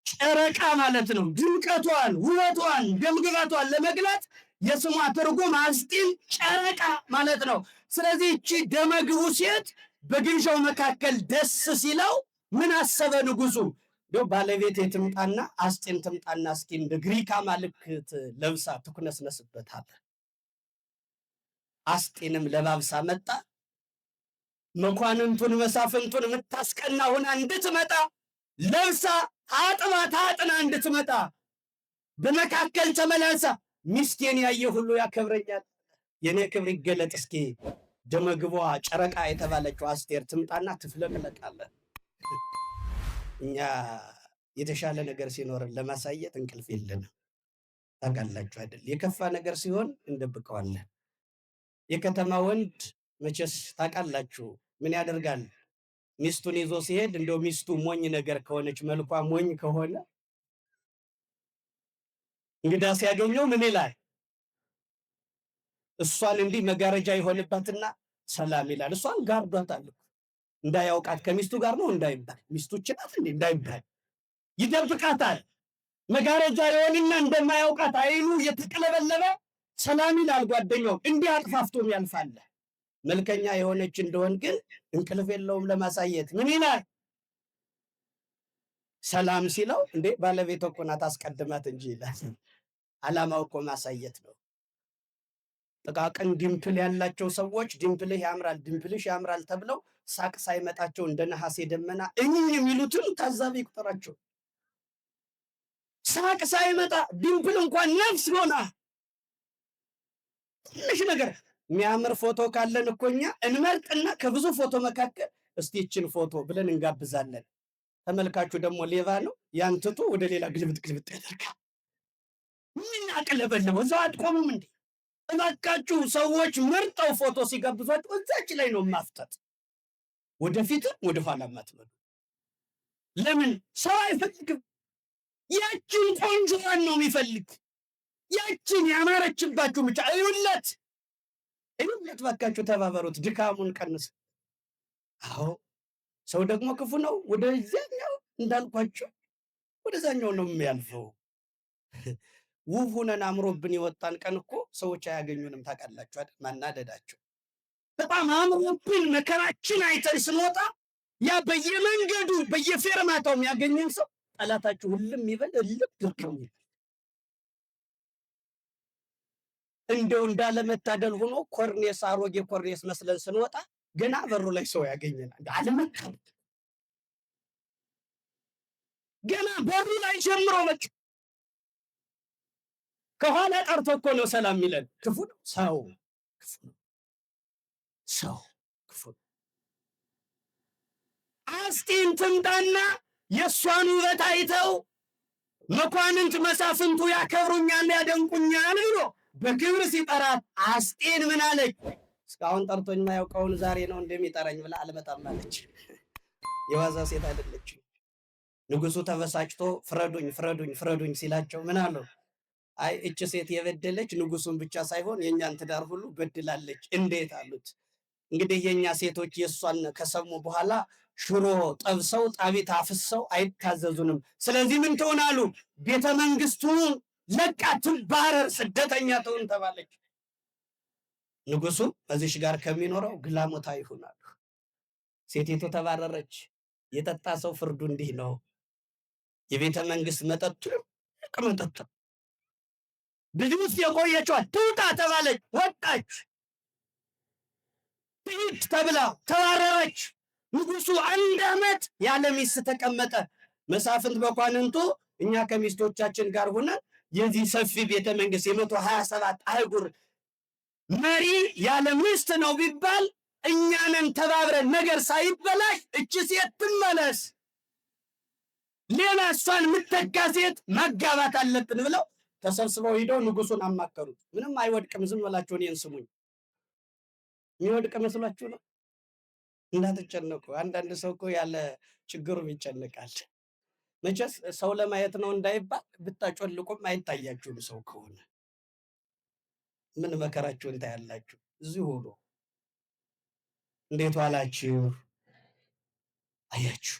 A: ጨረቃ ማለት ነው። ድምቀቷን፣ ውበቷን፣ ደምግባቷን ለመግለጽ የስሟ ትርጉም አስጢን ጨረቃ ማለት ነው። ስለዚህ እቺ ደመግቡ ሴት በግብዣው መካከል ደስ ሲለው ምን አሰበ ንጉሱ? እንደው ባለቤቴ ትምጣና አስጢን ትምጣና እስኪ እንደ ግሪክ አማልክት ለብሳ ትኩነስነስበታል። አስጢንም ለባብሳ መጣ። መኳንንቱን መሳፍንቱን የምታስቀና ሆና እንድትመጣ ለብሳ ታጥባ ታጥና እንድትመጣ በመካከል ተመላልሳ ሚስቴን ያየ ሁሉ ያከብረኛል፣ የኔ ክብር ይገለጥ፣ እስኪ ደመግቧ ጨረቃ የተባለችው አስቴር ትምጣና ትፍለቅለቃለን። እኛ የተሻለ ነገር ሲኖርን ለማሳየት እንቅልፍ የለንም። ታውቃላችሁ አይደል? የከፋ ነገር ሲሆን እንደብቀዋለን። የከተማ ወንድ መቼስ ታውቃላችሁ ምን ያደርጋል? ሚስቱን ይዞ ሲሄድ እንደው ሚስቱ ሞኝ ነገር ከሆነች፣ መልኳ ሞኝ ከሆነ እንግዳ ሲያገኘው ምን ይላል? እሷን እንዲህ መጋረጃ ይሆንባትና ሰላም ይላል። እሷን ጋርዷታል እንዳያውቃት ከሚስቱ ጋር ነው እንዳይባል፣ ሚስቱ ናት እንዴ እንዳይባል ይደብቃታል። መጋረጃ ይሆንና እንደማያውቃት አይኑ የተቅለበለበ ሰላም ይላል ጓደኛው። እንዲህ አጥፋፍቶም ያልፋል። መልከኛ የሆነች እንደሆን ግን እንቅልፍ የለውም ለማሳየት። ምን ይላል? ሰላም ሲለው እንዴ ባለቤት እኮ ናት አስቀድማት እንጂ ይላል። ዓላማው እኮ ማሳየት ነው። ጥቃቅን dimple ያላቸው ሰዎች dimple ህ ያምራል፣ dimple ሽ ያምራል ተብለው ሳቅ ሳይመጣቸው እንደ ነሐሴ ደመና እኝኝ የሚሉትን ታዛቢ ይቁጠራቸው። ሳቅ ሳይመጣ dimple እንኳን ነፍስ ሆና ትንሽ ነገር የሚያምር ፎቶ ካለን እኮ እኛ እንመርጥና ከብዙ ፎቶ መካከል እስቲ ይችን ፎቶ ብለን እንጋብዛለን። ተመልካቹ ደግሞ ሌባ ነው። ያን ትቶ ወደ ሌላ ግልብጥ ግልብጥ ያደርጋል። ምን አቅለበለበው? እዛው አትቆሙም እንዴ? እባካችሁ ሰዎች መርጠው ፎቶ ሲጋብዟችሁ እዛች ላይ ነው ማፍጠጥ። ወደፊትም ወደኋላ አትበሉ። ለምን ሰው አይፈልግም? ያችን ቆንጆዋን ነው የሚፈልግ። ያችን ያማረችባችሁ ብቻ እዩለት፣ እዩለት። እባካችሁ ተባበሩት፣ ድካሙን ቀንስ። አዎ ሰው ደግሞ ክፉ ነው። ወደዚያኛው እንዳልኳችሁ ወደዛኛው ነው የሚያልፈው። ውብ ሆነን አምሮብን የወጣን ቀን እኮ ሰዎች አያገኙንም። ታውቃላችሁ አይደል? ማናደዳቸው በጣም አምሮብን መከራችን አይተን ስንወጣ ያ በየመንገዱ በየፌርማታው የሚያገኘን ሰው ጠላታችሁ ሁሉም ይበል እልም ድርቅም ይበል። እንደው እንዳለመታደል ሆኖ ኮርኔስ አሮጌ ኮርኔስ መስለን ስንወጣ ገና በሩ ላይ ሰው ያገኘናል። አለመታደል ገና በሩ ላይ ጀምሮ መጭ ከኋላ ጠርቶ እኮ ነው ሰላም የሚለን። ክፉ ነው ሰው፣ ክፉ ነው ሰው፣ ክፉ ነው። አስጢን ትምጣና የእሷን ውበት አይተው መኳንንት መሳፍንቱ ያከብሩኛል ያደንቁኛል ብሎ በክብር ሲጠራት አስጢን ምን አለች? እስካሁን ጠርቶኝ ማያውቀውን ዛሬ ነው እንደሚጠራኝ ብላ አልመጣም አለች። የዋዛ ሴት አይደለችም። ንጉሱ ተበሳጭቶ ፍረዱኝ ፍረዱኝ ፍረዱኝ ሲላቸው ምን አለው? አይ እች ሴት የበደለች ንጉሱን ብቻ ሳይሆን የእኛን ትዳር ሁሉ በድላለች። እንዴት አሉት። እንግዲህ የእኛ ሴቶች የእሷን ከሰሙ በኋላ ሽሮ ጠብሰው ጣቢት አፍሰው አይታዘዙንም። ስለዚህ ምን ትሆናሉ? ቤተ መንግስቱን ለቃ ትባረር፣ ስደተኛ ትሁን ተባለች። ንጉሱ በዚሽ ጋር ከሚኖረው ግላሞታ ይሆናሉ። ሴቲቱ ተባረረች። የጠጣ ሰው ፍርዱ እንዲህ ነው። የቤተ መንግስት መጠጥ ትልቅ መጠጥ ብዙ ውስጥ የቆየችዋ ትውጣ ተባለች፣ ወጣች። ትሂድ ተብላ ተባረረች። ንጉሱ 1 ዓመት ያለ ሚስት ተቀመጠ። መሳፍንት መኳንንቱ እኛ ከሚስቶቻችን ጋር ሆነን የዚህ ሰፊ ቤተ መንግስት የ127 አህጉር መሪ ያለ ሚስት ነው ቢባል እኛንን ተባብረን ነገር ሳይበላሽ እቺ ሴት ትመለስ፣ ሌላ እሷን የምትተካ ሴት ማጋባት አለብን ብለው ተሰብስበው ሂደው ንጉሱን አማከሩት። ምንም አይወድቅም፣ ዝም ብላችሁ እኔን ስሙኝ። የሚወድቅ መስሏችሁ ነው? እንዳትጨነቁ። አንዳንድ ሰው እኮ ያለ ችግሩም ይጨነቃል። መቼስ ሰው ለማየት ነው እንዳይባል ብታጮልቁም አይታያችሁም። ሰው ከሆነ ምን መከራችሁን ታያላችሁ? እዚሁ ሆኖ እንዴት ዋላችሁ? አያችሁ።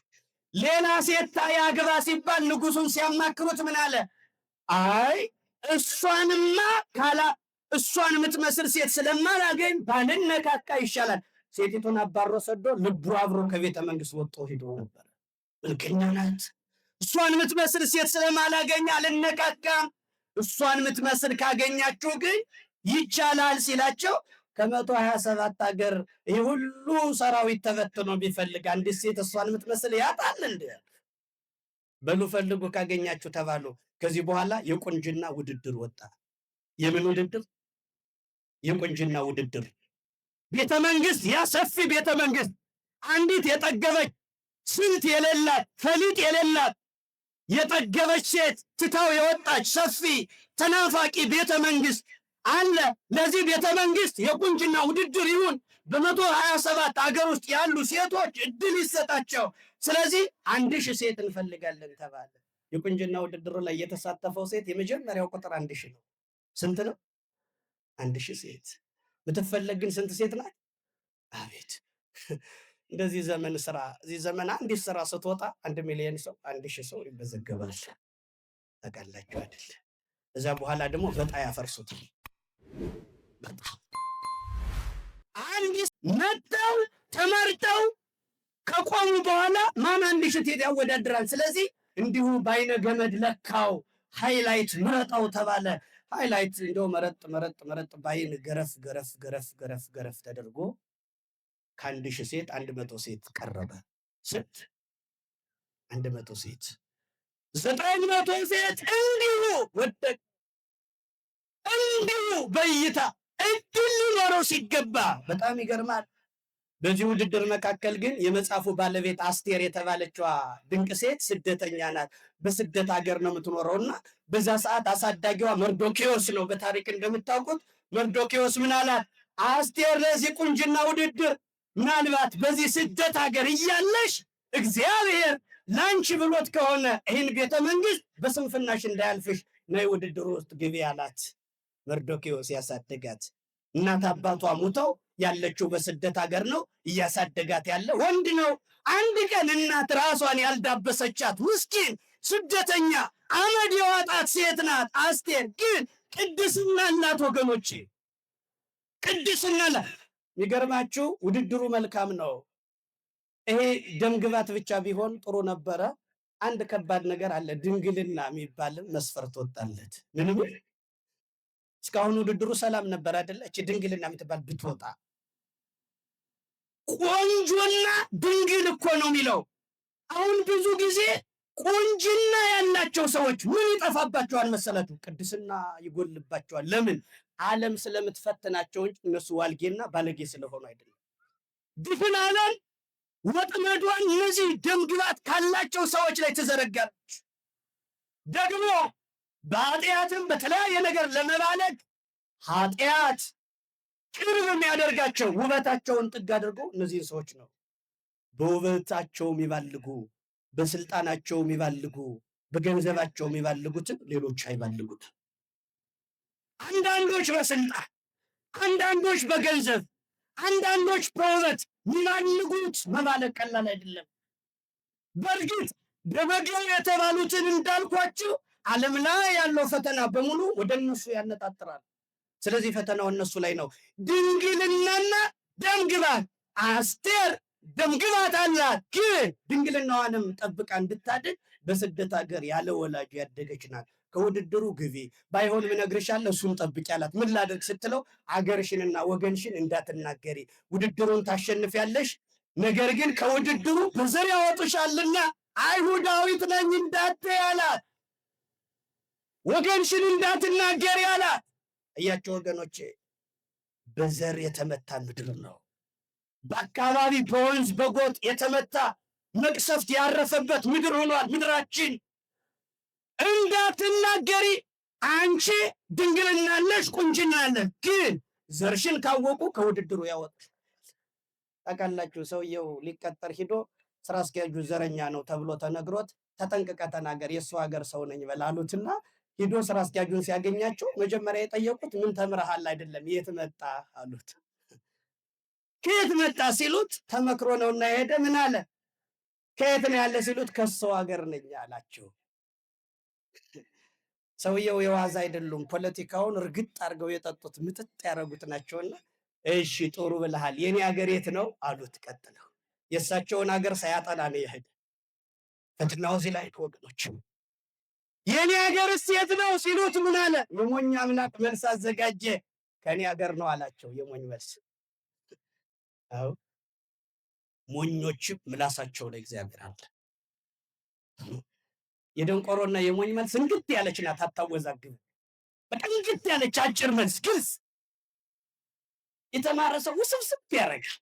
A: ሌላ ሴት ያግባ ሲባል ንጉሱን ሲያማክሩት ምን አለ? አይ እሷንማ ካላ እሷን የምትመስል ሴት ስለማላገኝ ባልነካካ ይሻላል። ሴቲቱን አባሮ ሰዶ ልቡ አብሮ ከቤተ መንግስት ወጥቶ ሂዶ ነበር። መልከኛ ናት። እሷን የምትመስል ሴት ስለማላገኝ አልነካካም፣ እሷን የምትመስል ካገኛችሁ ግን ይቻላል ሲላቸው ከ127 ሀገር ይህ ሁሉ ሰራዊት ተበትኖ ቢፈልግ አንዲት ሴት እሷን የምትመስል ያጣል እንዴ? በሉ ፈልጉ ካገኛችሁ ተባሉ። ከዚህ በኋላ የቁንጅና ውድድር ወጣ። የምን ውድድር? የቁንጅና ውድድር። ቤተ መንግስት፣ ያ ሰፊ ቤተ መንግስት አንዲት የጠገበች ስንት የሌላት ፈሊጥ የሌላት የጠገበች ሴት ትታው የወጣች ሰፊ ተናፋቂ ቤተ መንግስት አለ። ለዚህ ቤተ መንግስት የቁንጅና ውድድር ይሁን። በ127 አገር ውስጥ ያሉ ሴቶች እድል ይሰጣቸው። ስለዚህ 1000 ሴት እንፈልጋለን ተባለ። የቁንጅና ውድድሩ ላይ የተሳተፈው ሴት የመጀመሪያው ቁጥር 1000 ነው። ስንት ነው? 1000 ሴት። ምትፈለግ ግን ስንት ሴት ናት? አቤት እንደዚህ ዘመን ስራ፣ እዚህ ዘመን አንዲት ስራ ስትወጣ 1 ሚሊዮን ሰው 1000 ሰው ይመዘገባል። ታውቃላችሁ አይደል? እዛ በኋላ ደግሞ በጣ ያፈርሱት። በጣም አንድ መጥተው ተመርጠው ከቆሙ በኋላ ማን 1000 ሴት ያወዳድራል? ስለዚህ እንዲሁ በአይነ ገመድ ለካው highlight ምረጠው ተባለ። highlight እንደው መረጥ መረጥ መረጥ ባይን ገረፍ ገረፍ ገረፍ ገረፍ ገረፍ ተደርጎ ከ1000 ሴት 100 ሴት ቀረበ። ስንት? 100 ሴት። 900 ሴት እንዲሁ ወደቀ። እንዲሁ በእይታ እድል ሊኖረው ሲገባ በጣም ይገርማል። በዚህ ውድድር መካከል ግን የመጽሐፉ ባለቤት አስቴር የተባለችዋ ድንቅ ሴት ስደተኛ ናት። በስደት ሀገር ነው የምትኖረውና በዛ ሰዓት አሳዳጊዋ መርዶኪዎስ ነው። በታሪክ እንደምታውቁት መርዶኪዎስ ምን አላት? አስቴር ለዚህ ቁንጅና ውድድር ምናልባት በዚህ ስደት ሀገር እያለሽ እግዚአብሔር ላንቺ ብሎት ከሆነ ይህን ቤተ መንግስት በስንፍናሽ እንዳያልፍሽ ነይ ውድድሩ ውስጥ ግቢ አላት። መርዶኪዎስ ያሳደጋት እናት አባቷ ሙተው ያለችው በስደት ሀገር ነው። እያሳደጋት ያለ ወንድ ነው። አንድ ቀን እናት ራሷን ያልዳበሰቻት ምስኪን ስደተኛ አመድ የዋጣት ሴት ናት አስቴር። ግን ቅድስና አላት ወገኖቼ፣ ቅድስና አላት። የሚገርማችሁ ውድድሩ መልካም ነው። ይሄ ደምግባት ብቻ ቢሆን ጥሩ ነበረ። አንድ ከባድ ነገር አለ። ድንግልና የሚባል መስፈርት ወጣለት። ምንም እስካሁን ውድድሩ ሰላም ነበር አይደለ? እቺ ድንግልና የምትባል ብትወጣ ቆንጆና ድንግል እኮ ነው የሚለው። አሁን ብዙ ጊዜ ቆንጅና ያላቸው ሰዎች ምን ይጠፋባቸዋል መሰላችሁ? ቅድስና ይጎልባቸዋል። ለምን? ዓለም ስለምትፈትናቸው እንጂ እነሱ ዋልጌና ባለጌ ስለሆኑ አይደለም። ድፍን ዓለም ወጥመዷን እነዚህ ደምግባት ካላቸው ሰዎች ላይ ትዘረጋለች። ደግሞ በኃጢአትም በተለያየ ነገር ለመባለግ ኃጢአት ቅርብ የሚያደርጋቸው ውበታቸውን ጥግ አድርገው እነዚህን ሰዎች ነው። በውበታቸው የሚባልጉ፣ በስልጣናቸው የሚባልጉ፣ በገንዘባቸው የሚባልጉትን ሌሎች አይባልጉት። አንዳንዶች በስልጣን፣ አንዳንዶች በገንዘብ፣ አንዳንዶች በውበት የሚባልጉት መባለግ ቀላል አይደለም። በእርግጥ ደመግብ የተባሉትን እንዳልኳችሁ ዓለም ላይ ያለው ፈተና በሙሉ ወደ እነሱ ያነጣጥራል። ስለዚህ ፈተናው እነሱ ላይ ነው። ድንግልናና ደምግባት አስቴር ደምግባት አላት፣ ግን ድንግልናዋንም ጠብቃ እንድታድን በስደት ሀገር ያለ ወላጅ ያደገች ናት። ከውድድሩ ግቢ፣ ባይሆን እነግርሻለሁ፣ እሱን ጠብቂ አላት። ምን ላድርግ ስትለው አገርሽንና ወገንሽን እንዳትናገሪ፣ ውድድሩን ታሸንፊያለሽ፣ ነገር ግን ከውድድሩ በዘር ያወጡሻልና አይሁዳዊት ነኝ እንዳትይ አላት። ወገንሽን እንዳትናገሪ አላት። እያቸው ወገኖቼ፣ በዘር የተመታ ምድር ነው። በአካባቢ በወንዝ በጎጥ የተመታ መቅሰፍት ያረፈበት ምድር ሆኗል ምድራችን። እንዳትናገሪ አንቺ ድንግልና አለሽ፣ ቁንጅና አለሽ፣ ግን ዘርሽን ካወቁ ከውድድሩ ያወጡሽ። ታውቃላችሁ፣ ሰውየው ሊቀጠር ሂዶ ስራ አስኪያጁ ዘረኛ ነው ተብሎ ተነግሮት ተጠንቅቀ ተናገር የእሱ ሀገር ሰው ነኝ በላሉትና ሂዶ ስራ አስኪያጁን ሲያገኛቸው መጀመሪያ የጠየቁት ምን ተምረሃል አይደለም፣ የት መጣ አሉት። ከየት መጣ ሲሉት ተመክሮ ነውና የሄደ ምን አለ? ከየት ነው ያለ ሲሉት ከሰው ሀገር ነኝ አላቸው። ሰውየው የዋዛ አይደሉም። ፖለቲካውን እርግጥ አድርገው የጠጡት ምጥጥ ያደረጉት ናቸውና እሺ ጥሩ ብለሃል፣ የኔ ሀገር የት ነው አሉት። ቀጥለው የእሳቸውን ሀገር ሳያጠና ነው የሄደ። ፈተናው እዚህ ላይ ወገኖች። የኔ ሀገርስ የት ነው ሲሉት ምን አለ? የሞኝ አምላክ መልስ አዘጋጀ። ከኔ ሀገር ነው አላቸው። የሞኝ መልስ። አዎ ሞኞችም ምላሳቸው ላይ እግዚአብሔር አለ። የደንቆሮና የሞኝ መልስ እንግት ያለች ናት፣ አታወዛግብ። በቃ እንግት ያለች አጭር መልስ፣ ግልጽ። የተማረ ሰው ውስብስብ ያደርጋል።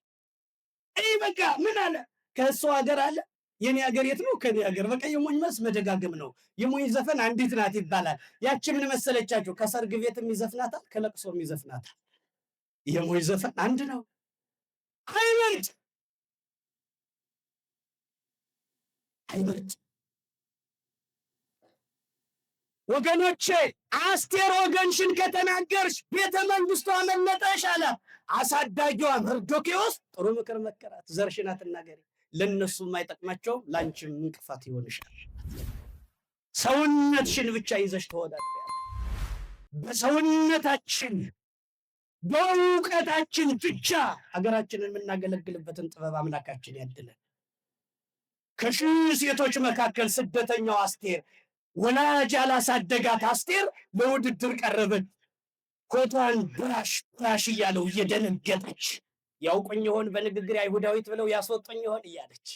A: ይህ በቃ ምን አለ? ከእሱ ሀገር አለ። የኔ ሀገር የት ነው? ከኔ ሀገር። በቃ የሞኝ መልስ መደጋገም ነው። የሞኝ ዘፈን አንዲት ናት ይባላል። ያቺ ምን መሰለቻችሁ? ከሰርግ ቤትም ይዘፍናታል፣ ከለቅሶም ይዘፍናታል። የሞኝ ዘፈን አንድ ነው። አይመርጥ አይመርጥ። ወገኖቼ አስቴር ወገንሽን ከተናገርሽ ቤተ መንግስቱ አመለጠሽ አለ። አሳዳጊዋ መርዶክዮስ ጥሩ ምክር መከራት። ዘርሽን አትናገሪ፣ ለእነሱም አይጠቅማቸውም፣ ለአንቺም እንቅፋት ይሆንሻል። ሰውነትሽን ብቻ ይዘሽ ተወዳደሪያለሽ። በሰውነታችን በእውቀታችን ብቻ ሀገራችንን የምናገለግልበትን ጥበብ አምላካችን ያድለን። ከሺህ ሴቶች መካከል ስደተኛው አስቴር፣ ወላጅ ያላሳደጋት አስቴር ለውድድር ቀረበች። ኮቷን brush brush እያለው እየደነገጠች ያውቁኝ ይሆን በንግግር አይሁዳዊት ብለው ያስወጡኝ ይሆን እያለች፣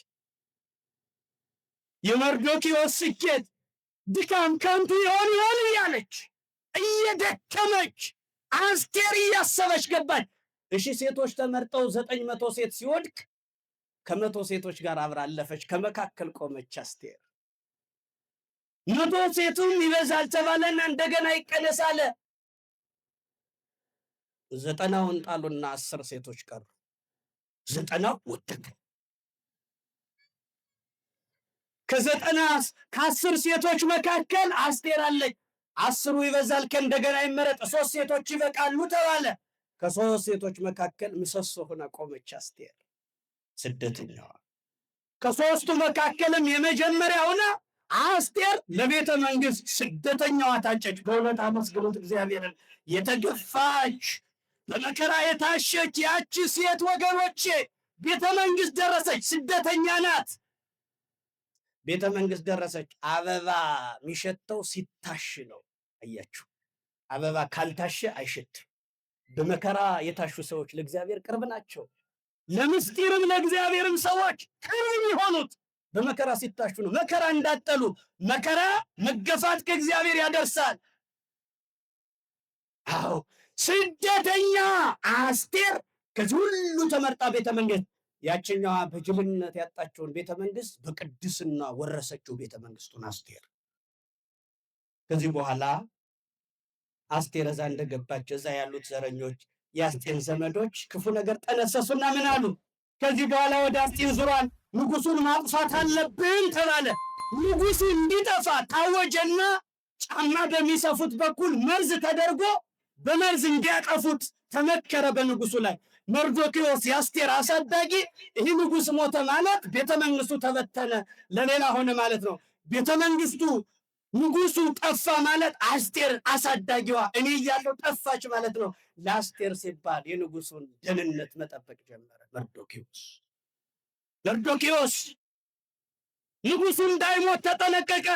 A: የመርዶኪዎስ ስኬት ድካም ከንቱ ይሆን ይሆን እያለች እየደከመች አስቴር እያሰበች ገባች። እሺ ሴቶች ተመርጠው 900 ሴት ሲወድቅ ከ100 ሴቶች ጋር አብራ አለፈች። ከመካከል ቆመች አስቴር። 100 ሴቱም ይበዛል ተባለና እንደገና ይቀነሳለ። 90ውን ጣሉና 10 ሴቶች ቀሩ። 90ው ወደቀ። ከዘጠና ከ10 ሴቶች መካከል አስቴር አለች። 10ሩ ይበዛል ከእንደገና ይመረጥ፣ ሶስት ሴቶች ይበቃሉ ተባለ። ከሶስት ሴቶች መካከል ምሰሶ ሆና ቆመች አስቴር ስደተኛዋ። ከሶስቱ መካከልም የመጀመሪያ ሆና አስቴር ለቤተ መንግስት ስደተኛዋ ታጨች። በእውነት አመስግኑት እግዚአብሔርን። የተገፋች በመከራ የታሸች ያቺ ሴት ወገኖቼ ቤተ መንግስት ደረሰች። ስደተኛ ናት። ቤተ መንግስት ደረሰች። አበባ የሚሸተው ሲታሽ ነው። አያችሁ፣ አበባ ካልታሸ አይሸትም። በመከራ የታሹ ሰዎች ለእግዚአብሔር ቅርብ ናቸው። ለምስጢርም ለእግዚአብሔርም ሰዎች ቅርብ የሚሆኑት በመከራ ሲታሹ ነው። መከራ እንዳጠሉ መከራ መገፋት ከእግዚአብሔር ያደርሳል። አዎ ስደተኛ አስቴር ከዚህ ሁሉ ተመርጣ ቤተ መንግስት፣ ያችኛዋ በጅልነት ያጣቸውን ቤተ መንግስት በቅድስና ወረሰችው ቤተ መንግስቱን አስቴር። ከዚህ በኋላ አስቴር እዛ እንደገባች እዛ ያሉት ዘረኞች የአስቴር ዘመዶች ክፉ ነገር ጠነሰሱና ምን አሉ? ከዚህ በኋላ ወደ አስጢን ዙሯል፣ ንጉሱን ማጥፋት አለብን ተባለ። ንጉሱ እንዲጠፋ ታወጀና ጫማ በሚሰፉት በኩል መርዝ ተደርጎ በመርዝ እንዲያጠፉት ተመከረ በንጉሱ ላይ። መርዶክዮስ የአስቴር አሳዳጊ ይህ ንጉስ ሞተ ማለት ቤተ መንግስቱ ተበተነ፣ ለሌላ ሆነ ማለት ነው። ቤተ መንግስቱ ንጉሱ ጠፋ ማለት አስቴር አሳዳጊዋ እኔ እያለሁ ጠፋች ማለት ነው። ለአስቴር ሲባል የንጉሱን ደህንነት መጠበቅ ጀመረ መርዶክዮስ። መርዶክዮስ ንጉሡ እንዳይሞት ተጠነቀቀ።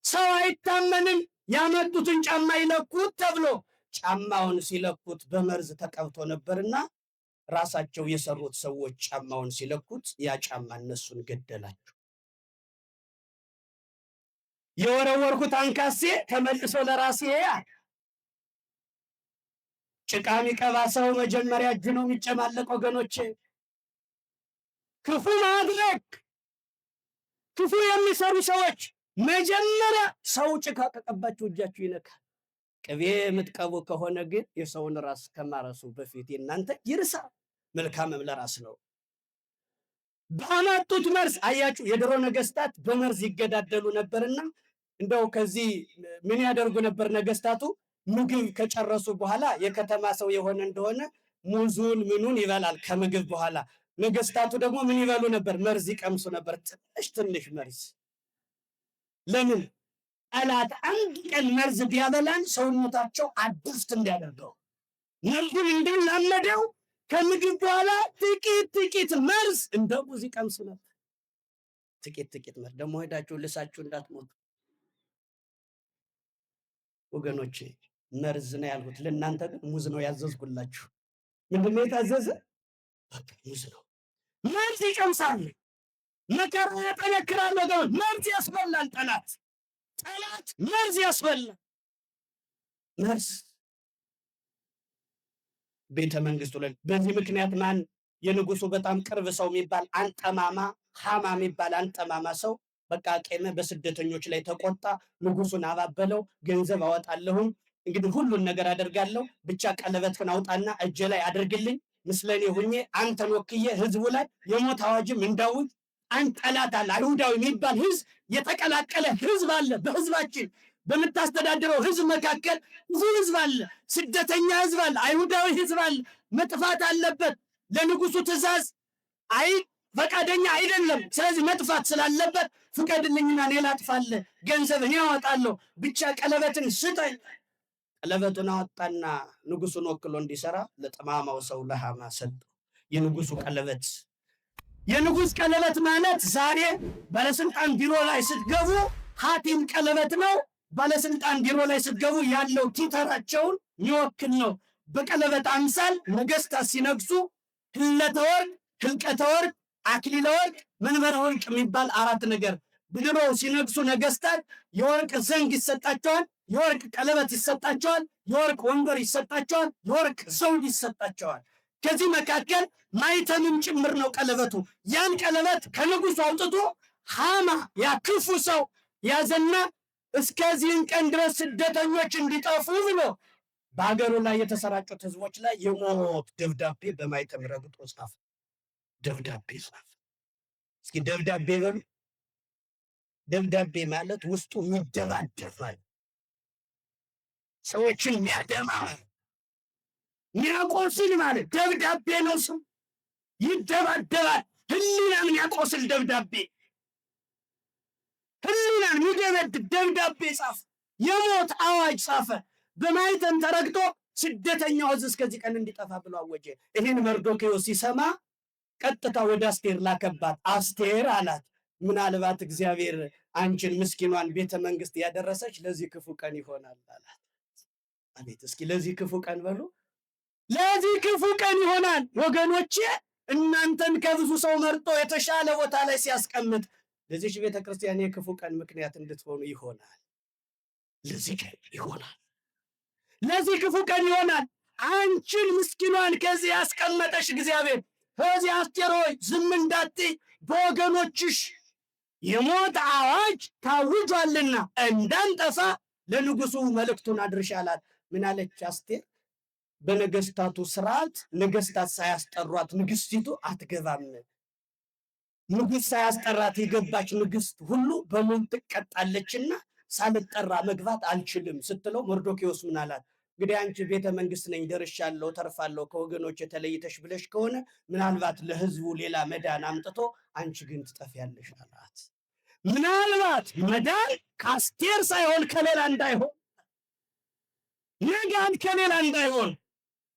A: ሰው አይታመንም፣ ያመጡትን ጫማ ይለኩት ተብሎ ጫማውን ሲለኩት በመርዝ ተቀብቶ ነበርና ራሳቸው የሰሩት ሰዎች ጫማውን ሲለኩት ያ ጫማ እነሱን ገደላቸው። የወረወርኩት አንካሴ ተመልሶ ለራሴ። ጭቃ የሚቀባ ሰው መጀመሪያ እጁ ነው የሚጨማለቅ። ወገኖቼ፣ ክፉ ማድረግ፣ ክፉ የሚሰሩ ሰዎች መጀመሪያ ሰው ጭቃ ከቀባችሁ እጃችሁ ይነካል። ቅቤ የምትቀቡ ከሆነ ግን የሰውን ራስ ከማረሱ በፊት የእናንተ ይርሳል። መልካምም ለራስ ነው። ባመጡት መርዝ አያችሁ፣ የድሮ ነገስታት በመርዝ ይገዳደሉ ነበርና እንደው ከዚህ ምን ያደርጉ ነበር ነገስታቱ? ምግብ ከጨረሱ በኋላ የከተማ ሰው የሆነ እንደሆነ ሙዙን ምኑን ይበላል ከምግብ በኋላ። ነገስታቱ ደግሞ ምን ይበሉ ነበር? መርዝ ይቀምሱ ነበር፣ ትንሽ ትንሽ መርዝ። ለምን? ጠላት አንድ ቀን መርዝ ቢያበላን ሰውነታቸው adapt እንዲያደርገው፣ መርዙን እንዲላመደው ከምግብ በኋላ ጥቂት ጥቂት መርዝ እንደ ሙዝ ይቀምሱ ነበር። ጥቂት ጥቂት መርዝ ደግሞ ሄዳችሁ ልሳችሁ እንዳትሞቱ ወገኖቼ። መርዝ ነው ያልኩት፣ ለእናንተ ግን ሙዝ ነው ያዘዝኩላችሁ። ምንድን ነው የታዘዘ? በቃ ሙዝ ነው። መርዝ ይቀምሳል፣ መከራ ያጠነክራል። ወገኖች፣ መርዝ ያስበላል። ጠላት መርዝ ያስበላል። መርዝ ቤተ መንግስቱ ላይ በዚህ ምክንያት ማን የንጉሱ በጣም ቅርብ ሰው የሚባል አንጠማማ ሃማ የሚባል አንጠማማ ሰው በቃ ቄመ፣ በስደተኞች ላይ ተቆጣ። ንጉሱን አባበለው። ገንዘብ አወጣለሁም፣ እንግዲህ ሁሉን ነገር አደርጋለሁ፣ ብቻ ቀለበትህን አውጣና እጄ ላይ አድርግልኝ፣ ምስለኔ ሁኜ አንተን ወክዬ ህዝቡ ላይ የሞት አዋጅም እንዳውጅ። አንድ ጠላት አለ፣ አይሁዳዊ የሚባል ህዝብ፣ የተቀላቀለ ህዝብ አለ። በህዝባችን በምታስተዳድረው ህዝብ መካከል ብዙ ህዝብ አለ፣ ስደተኛ ህዝብ አለ፣ አይሁዳዊ ህዝብ አለ። መጥፋት አለበት። ለንጉሱ ትእዛዝ አይ ፈቃደኛ አይደለም። ስለዚህ መጥፋት ስላለበት ፍቀድልኝና እኔ ላጥፋልህ፣ ገንዘብ እኔ አወጣለሁ፣ ብቻ ቀለበትን ስጠኝ። ቀለበቱን አወጣና ንጉሱን ወክሎ እንዲሰራ ለጠማማው ሰው ለሃማ ሰጠው። የንጉሱ ቀለበት፣ የንጉስ ቀለበት ማለት ዛሬ ባለስልጣን ቢሮ ላይ ስትገቡ ሀቲም ቀለበት ነው። ባለስልጣን ቢሮ ላይ ስትገቡ ያለው ቲተራቸውን የሚወክል ነው። በቀለበት አምሳል ነገስታት ሲነግሱ ህለተ ወርቅ፣ ህልቀተ ወርቅ፣ አክሊለ ወርቅ፣ መንበረ ወርቅ የሚባል አራት ነገር። ድሮ ሲነግሱ ነገስታት የወርቅ ዘንግ ይሰጣቸዋል፣ የወርቅ ቀለበት ይሰጣቸዋል፣ የወርቅ ወንበር ይሰጣቸዋል፣ የወርቅ ዘውድ ይሰጣቸዋል። ከዚህ መካከል ማይተምም ጭምር ነው ቀለበቱ። ያን ቀለበት ከንጉሱ አውጥቶ ሃማ ያ ክፉ ሰው ያዘና እስከዚህን ቀን ድረስ ስደተኞች እንዲጠፉ ብሎ በሀገሩ ላይ የተሰራጩት ህዝቦች ላይ የሞት ደብዳቤ በማይተም ረግጦ ጻፈ። ደብዳቤ ጻፈ። እስኪ ደብዳቤ በሉ። ደብዳቤ ማለት ውስጡ የሚደባደብ ማለት፣ ሰዎችን የሚያደማ፣ የሚያቆስል ማለት ደብዳቤ ነው። ስም ይደባደባል። ህሊናን የሚያቆስል ደብዳቤ፣ ህሊናን የሚደበድብ ደብዳቤ ጻፈ። የሞት አዋጅ ጻፈ። በማይተም ተረግጦ ስደተኛው ህዝብ እስከዚህ ቀን እንዲጠፋ ብሎ አወጀ። ይህን መርዶክዮስ ሲሰማ ቀጥታ ወደ አስቴር ላከባት። አስቴር አላት፣ ምናልባት እግዚአብሔር አንቺን ምስኪኗን ቤተ መንግስት ያደረሰች ለዚህ ክፉ ቀን ይሆናል አላት። አቤት! እስኪ ለዚህ ክፉ ቀን በሉ። ለዚህ ክፉ ቀን ይሆናል ወገኖቼ። እናንተን ከብዙ ሰው መርጦ የተሻለ ቦታ ላይ ሲያስቀምጥ ለዚች ቤተ ክርስቲያን የክፉ ቀን ምክንያት እንድትሆኑ ይሆናል። ለዚህ ቀን ይሆናል። ለዚህ ክፉ ቀን ይሆናል። አንቺን ምስኪኗን ከዚህ ያስቀመጠሽ እግዚአብሔር ከዚህ አስቴር ሆይ ዝም እንዳትይ በወገኖችሽ የሞት አዋጅ ታውጇልና እንዳንጠፋ ለንጉሱ መልእክቱን አድርሽ አላት። ምን አለች አስቴር? በነገስታቱ ስርዓት ነገስታት ሳያስጠሯት ንግስቲቱ አትገባም። ንጉስ ሳያስጠራት የገባች ንግስት ሁሉ በሞት ትቀጣለችና ሳልጠራ መግባት አልችልም ስትለው መርዶኪዎስ ምን አላት? እንግዲህ አንቺ ቤተ መንግስት ነኝ፣ ደርሻለሁ፣ ተርፋለሁ ከወገኖች የተለይተሽ ብለሽ ከሆነ ምናልባት ለህዝቡ ሌላ መዳን አምጥቶ አንቺ ግን ትጠፊያለሽ አላት። ምናልባት መዳን ከአስቴር ሳይሆን ከሌላ እንዳይሆን፣ መዳን ከሌላ እንዳይሆን፣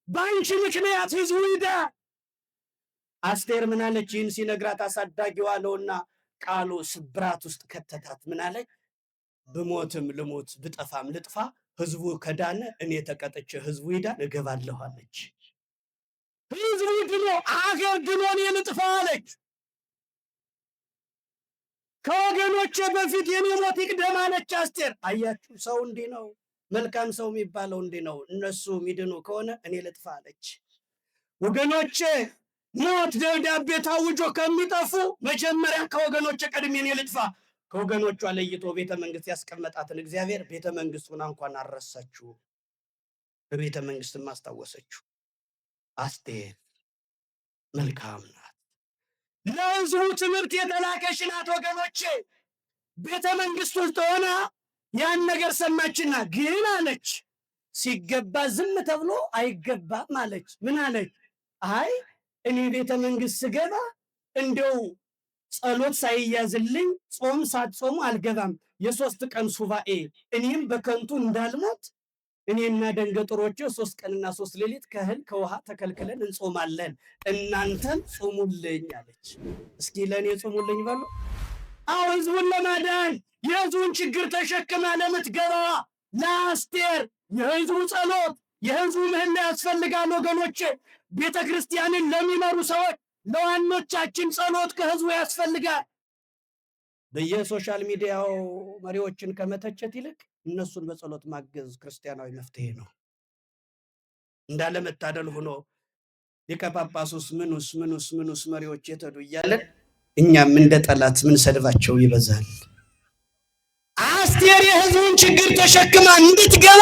A: በአንቺ ምክንያት ህዝቡ ይዳ። አስቴር ምን አለች? ይህን ሲነግራት አሳዳጊዋ ነውና ቃሉ ስብራት ውስጥ ከተታት። ምን አለች? ብሞትም ልሙት ብጠፋም ልጥፋ፣ ህዝቡ ከዳነ እኔ ተቀጥቼ ህዝቡ ይዳን እገባለሁ አለች። ህዝቡ ድኖ አገር ድኖ እኔ ልጥፋ አለች። ከወገኖቼ በፊት የኔ ሞት ይቅደም አለች አስቴር። አያችሁ፣ ሰው እንዲህ ነው። መልካም ሰው የሚባለው እንዲህ ነው። እነሱ የሚድኑ ከሆነ እኔ ልጥፋ አለች። ወገኖቼ ሞት ደብዳቤ ታውጆ ከሚጠፉ መጀመሪያ ከወገኖቼ ቀድሜ እኔ ልጥፋ። ከወገኖቿ ለይቶ ቤተ መንግስት ያስቀመጣትን እግዚአብሔር ቤተ መንግስቱን እንኳን አልረሳችው፣ በቤተ መንግስትም አስታወሰችው። አስቴር መልካም ናት። ለህዝቡ ትምህርት የተላከች ናት። ወገኖቼ ቤተ መንግስት ውስጥ ሆና ያን ነገር ሰማችና ግን አለች፣ ሲገባ ዝም ተብሎ አይገባም አለች። ምን አለች? አይ እኔ ቤተ መንግስት ስገባ እንደው ጸሎት ሳይያዝልኝ ጾም ሳትጾሙ አልገባም። የ3 ቀን ሱባኤ እኔም በከንቱ እንዳልሞት እኔና ደንገጥሮቼ 3 ቀንና 3 ሌሊት ከእህል ከውሃ ተከልክለን እንጾማለን፣ እናንተም ጾሙልኝ አለች። እስኪ ለእኔ ጾሙልኝ በሉ። አዎ ህዝቡን ለማዳን የህዝቡን ችግር ተሸክማ ለምትገባ ለአስቴር የህዝቡ ጸሎት የህዝቡ ምህላ ያስፈልጋል። ወገኖቼ ቤተ ክርስቲያንን ለሚመሩ ሰዎች ለዋኖቻችን ጸሎት ከህዝቡ ያስፈልጋል። በየ social media ው መሪዎችን ከመተቸት ይልቅ እነሱን በጸሎት ማገዝ ክርስቲያናዊ መፍትሄ ነው። እንዳለመታደል ሆኖ ሊቀ ጳጳሱስ ምኑስ ምኑስ ምኑስ መሪዎች የተዱ እያለን እኛም እንደ ጠላት ምን ሰድባቸው ይበዛል። አስቴር የህዝቡን ችግር ተሸክማ እንድትገባ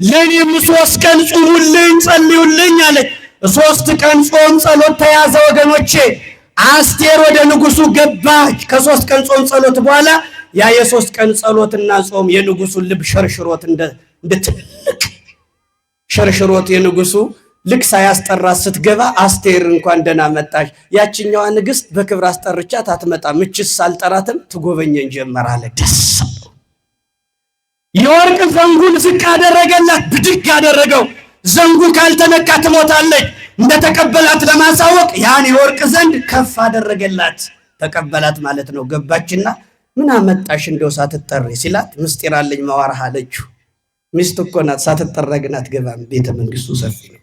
A: ለእኔም 3 ቀን ጹሙልኝ ጸልዩልኝ አለች። 3 ቀን ጾም ጸሎት ተያዘ ወገኖቼ። አስቴር ወደ ንጉሱ ገባች። ከ3 ቀን ጾም ጸሎት በኋላ ያ የ3 ቀን ጸሎትና ጾም የንጉሱን ልብ ሸርሽሮት እንደ ትልቅ ሸርሽሮት የንጉሱ ልክ ሳያስጠራት ስትገባ አስቴር እንኳን ደህና መጣሽ፣ ያችኛዋ ንግስት በክብር አስጠርቻት አትመጣም፣ እችስ አልጠራትም ትጎበኘን ጀመር አለ። ደስ የወርቅ ዘንጉን ዝቅ አደረገላት፣ ብድግ አደረገው። ዘንጉ ካልተነካ ትሞታለች። እንደተቀበላት ለማሳወቅ ያን የወርቅ ዘንግ ከፍ አደረገላት። ተቀበላት ማለት ነው። ገባችና ምን አመጣሽ እንደው ሳትጠሪ ሲላት ምስጢር አለኝ ማዋራህ አለችው። ሚስት እኮ ናት፣ ሳትጠራ ግን አትገባም። ቤተ መንግስቱ ሰፊ ነው።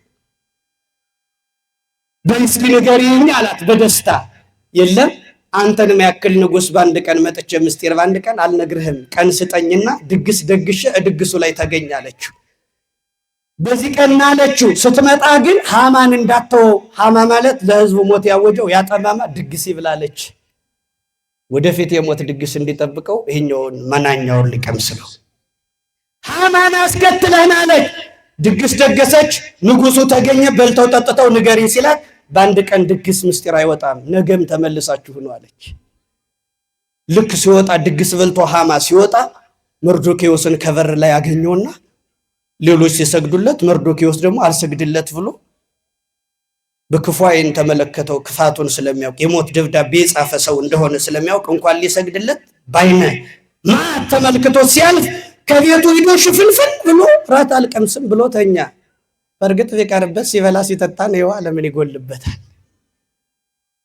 A: በይ እስኪ ንገሪኝ አላት በደስታ። የለም አንተንም ያክል ንጉስ በአንድ ቀን መጥቼ ምስጢር በአንድ ቀን አልነግርህም፣ ቀን ስጠኝና ድግስ ደግሼ እድግሱ ላይ ተገኝ አለችው። በዚህ ቀን አለችው። ስትመጣ ግን ሃማን እንዳተወው። ሃማ ማለት ለህዝቡ ሞት ያወጀው ያጠማማ ድግስ ይብላለች። ወደፊት የሞት ድግስ እንዲጠብቀው ይሄኛውን መናኛውን ሊቀምስ ነው። ሃማን አስከትለህን አለች። ድግስ ደገሰች። ንጉሱ ተገኘ። በልተው ጠጥተው ንገሪኝ ሲላት በአንድ ቀን ድግስ ምስጢር አይወጣም፣ ነገም ተመልሳችሁ ነው አለች። ልክ ሲወጣ ድግስ በልቶ ሃማ ሲወጣ መርዶኬዎስን ከበር ላይ አገኘውና ሌሎች ሲሰግዱለት መርዶኬዎስ ደግሞ አልሰግድለት ብሎ በክፉ ዓይን ተመለከተው። ክፋቱን ስለሚያውቅ የሞት ደብዳቤ የጻፈ ሰው እንደሆነ ስለሚያውቅ እንኳን ሊሰግድለት ባይነ ማት ተመልክቶ ሲያልፍ ከቤቱ ሂዶ ሽፍንፍን ብሎ ራት አልቀምስም ብሎ ተኛ። በእርግጥ ቢቀርበት ሲበላ ሲጠጣ ነው ለምን ይጎልበታል?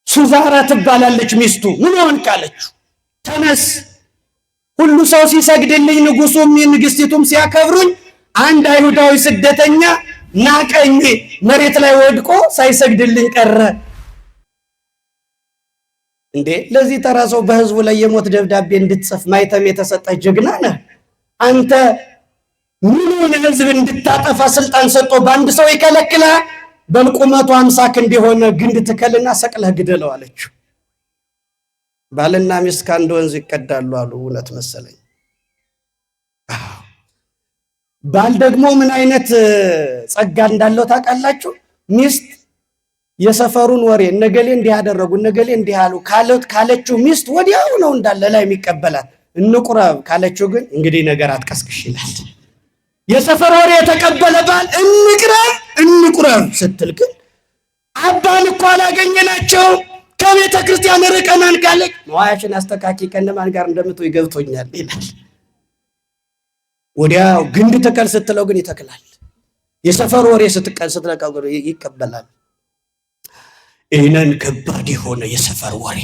A: ሱዛራ ትባላለች ሚስቱ። ምን ሆንክ አለችው። ተነስ፣ ሁሉ ሰው ሲሰግድልኝ ንጉሱም ንግስቲቱም ሲያከብሩኝ አንድ አይሁዳዊ ስደተኛ ናቀኝ፣ መሬት ላይ ወድቆ ሳይሰግድልኝ ቀረ። እንዴ ለዚህ ተራ ሰው በህዝቡ ላይ የሞት ደብዳቤ እንድትጽፍ ማይተም የተሰጠህ ጀግና ነህ አንተ። ምንን ህዝብ እንድታጠፋ ስልጣን ሰጥቶ በአንድ ሰው ይከለክልሃል? በል ቁመቱ 50 ክንድ የሆነ ግንድ ትከልና ሰቅለህ ግደለው አለችው። ባልና ሚስት ከአንድ ወንዝ ይቀዳሉ አሉ። እውነት መሰለኝ። ባል ደግሞ ምን አይነት ጸጋ እንዳለው ታውቃላችሁ? ሚስት የሰፈሩን ወሬ እነገሌ እንዲህ አደረጉ እነገሌ እንዲህ አሉ ካለችው ሚስት ወዲያው ነው እንዳለ ላይ የሚቀበላት። እንቁረብ ካለችው ግን እንግዲህ ነገር አትቀስቅሽ ይላል። የሰፈር ወሬ የተቀበለ ባል እንቅረብ እንቁረብ ስትል ግን አባን እኮ አላገኘናቸው ከቤተ ክርስቲያን ርቀናን ካለች መዋያሽን አስተካኪ ከነማን ጋር እንደምትወይ ገብቶኛል ይላል። ወዲያው ግንድ ትከል ስትለው ግን ይተክላል። የሰፈር ወሬ ስትለቀው ይቀበላል። ይህንን ከባድ የሆነ የሰፈር ወሬ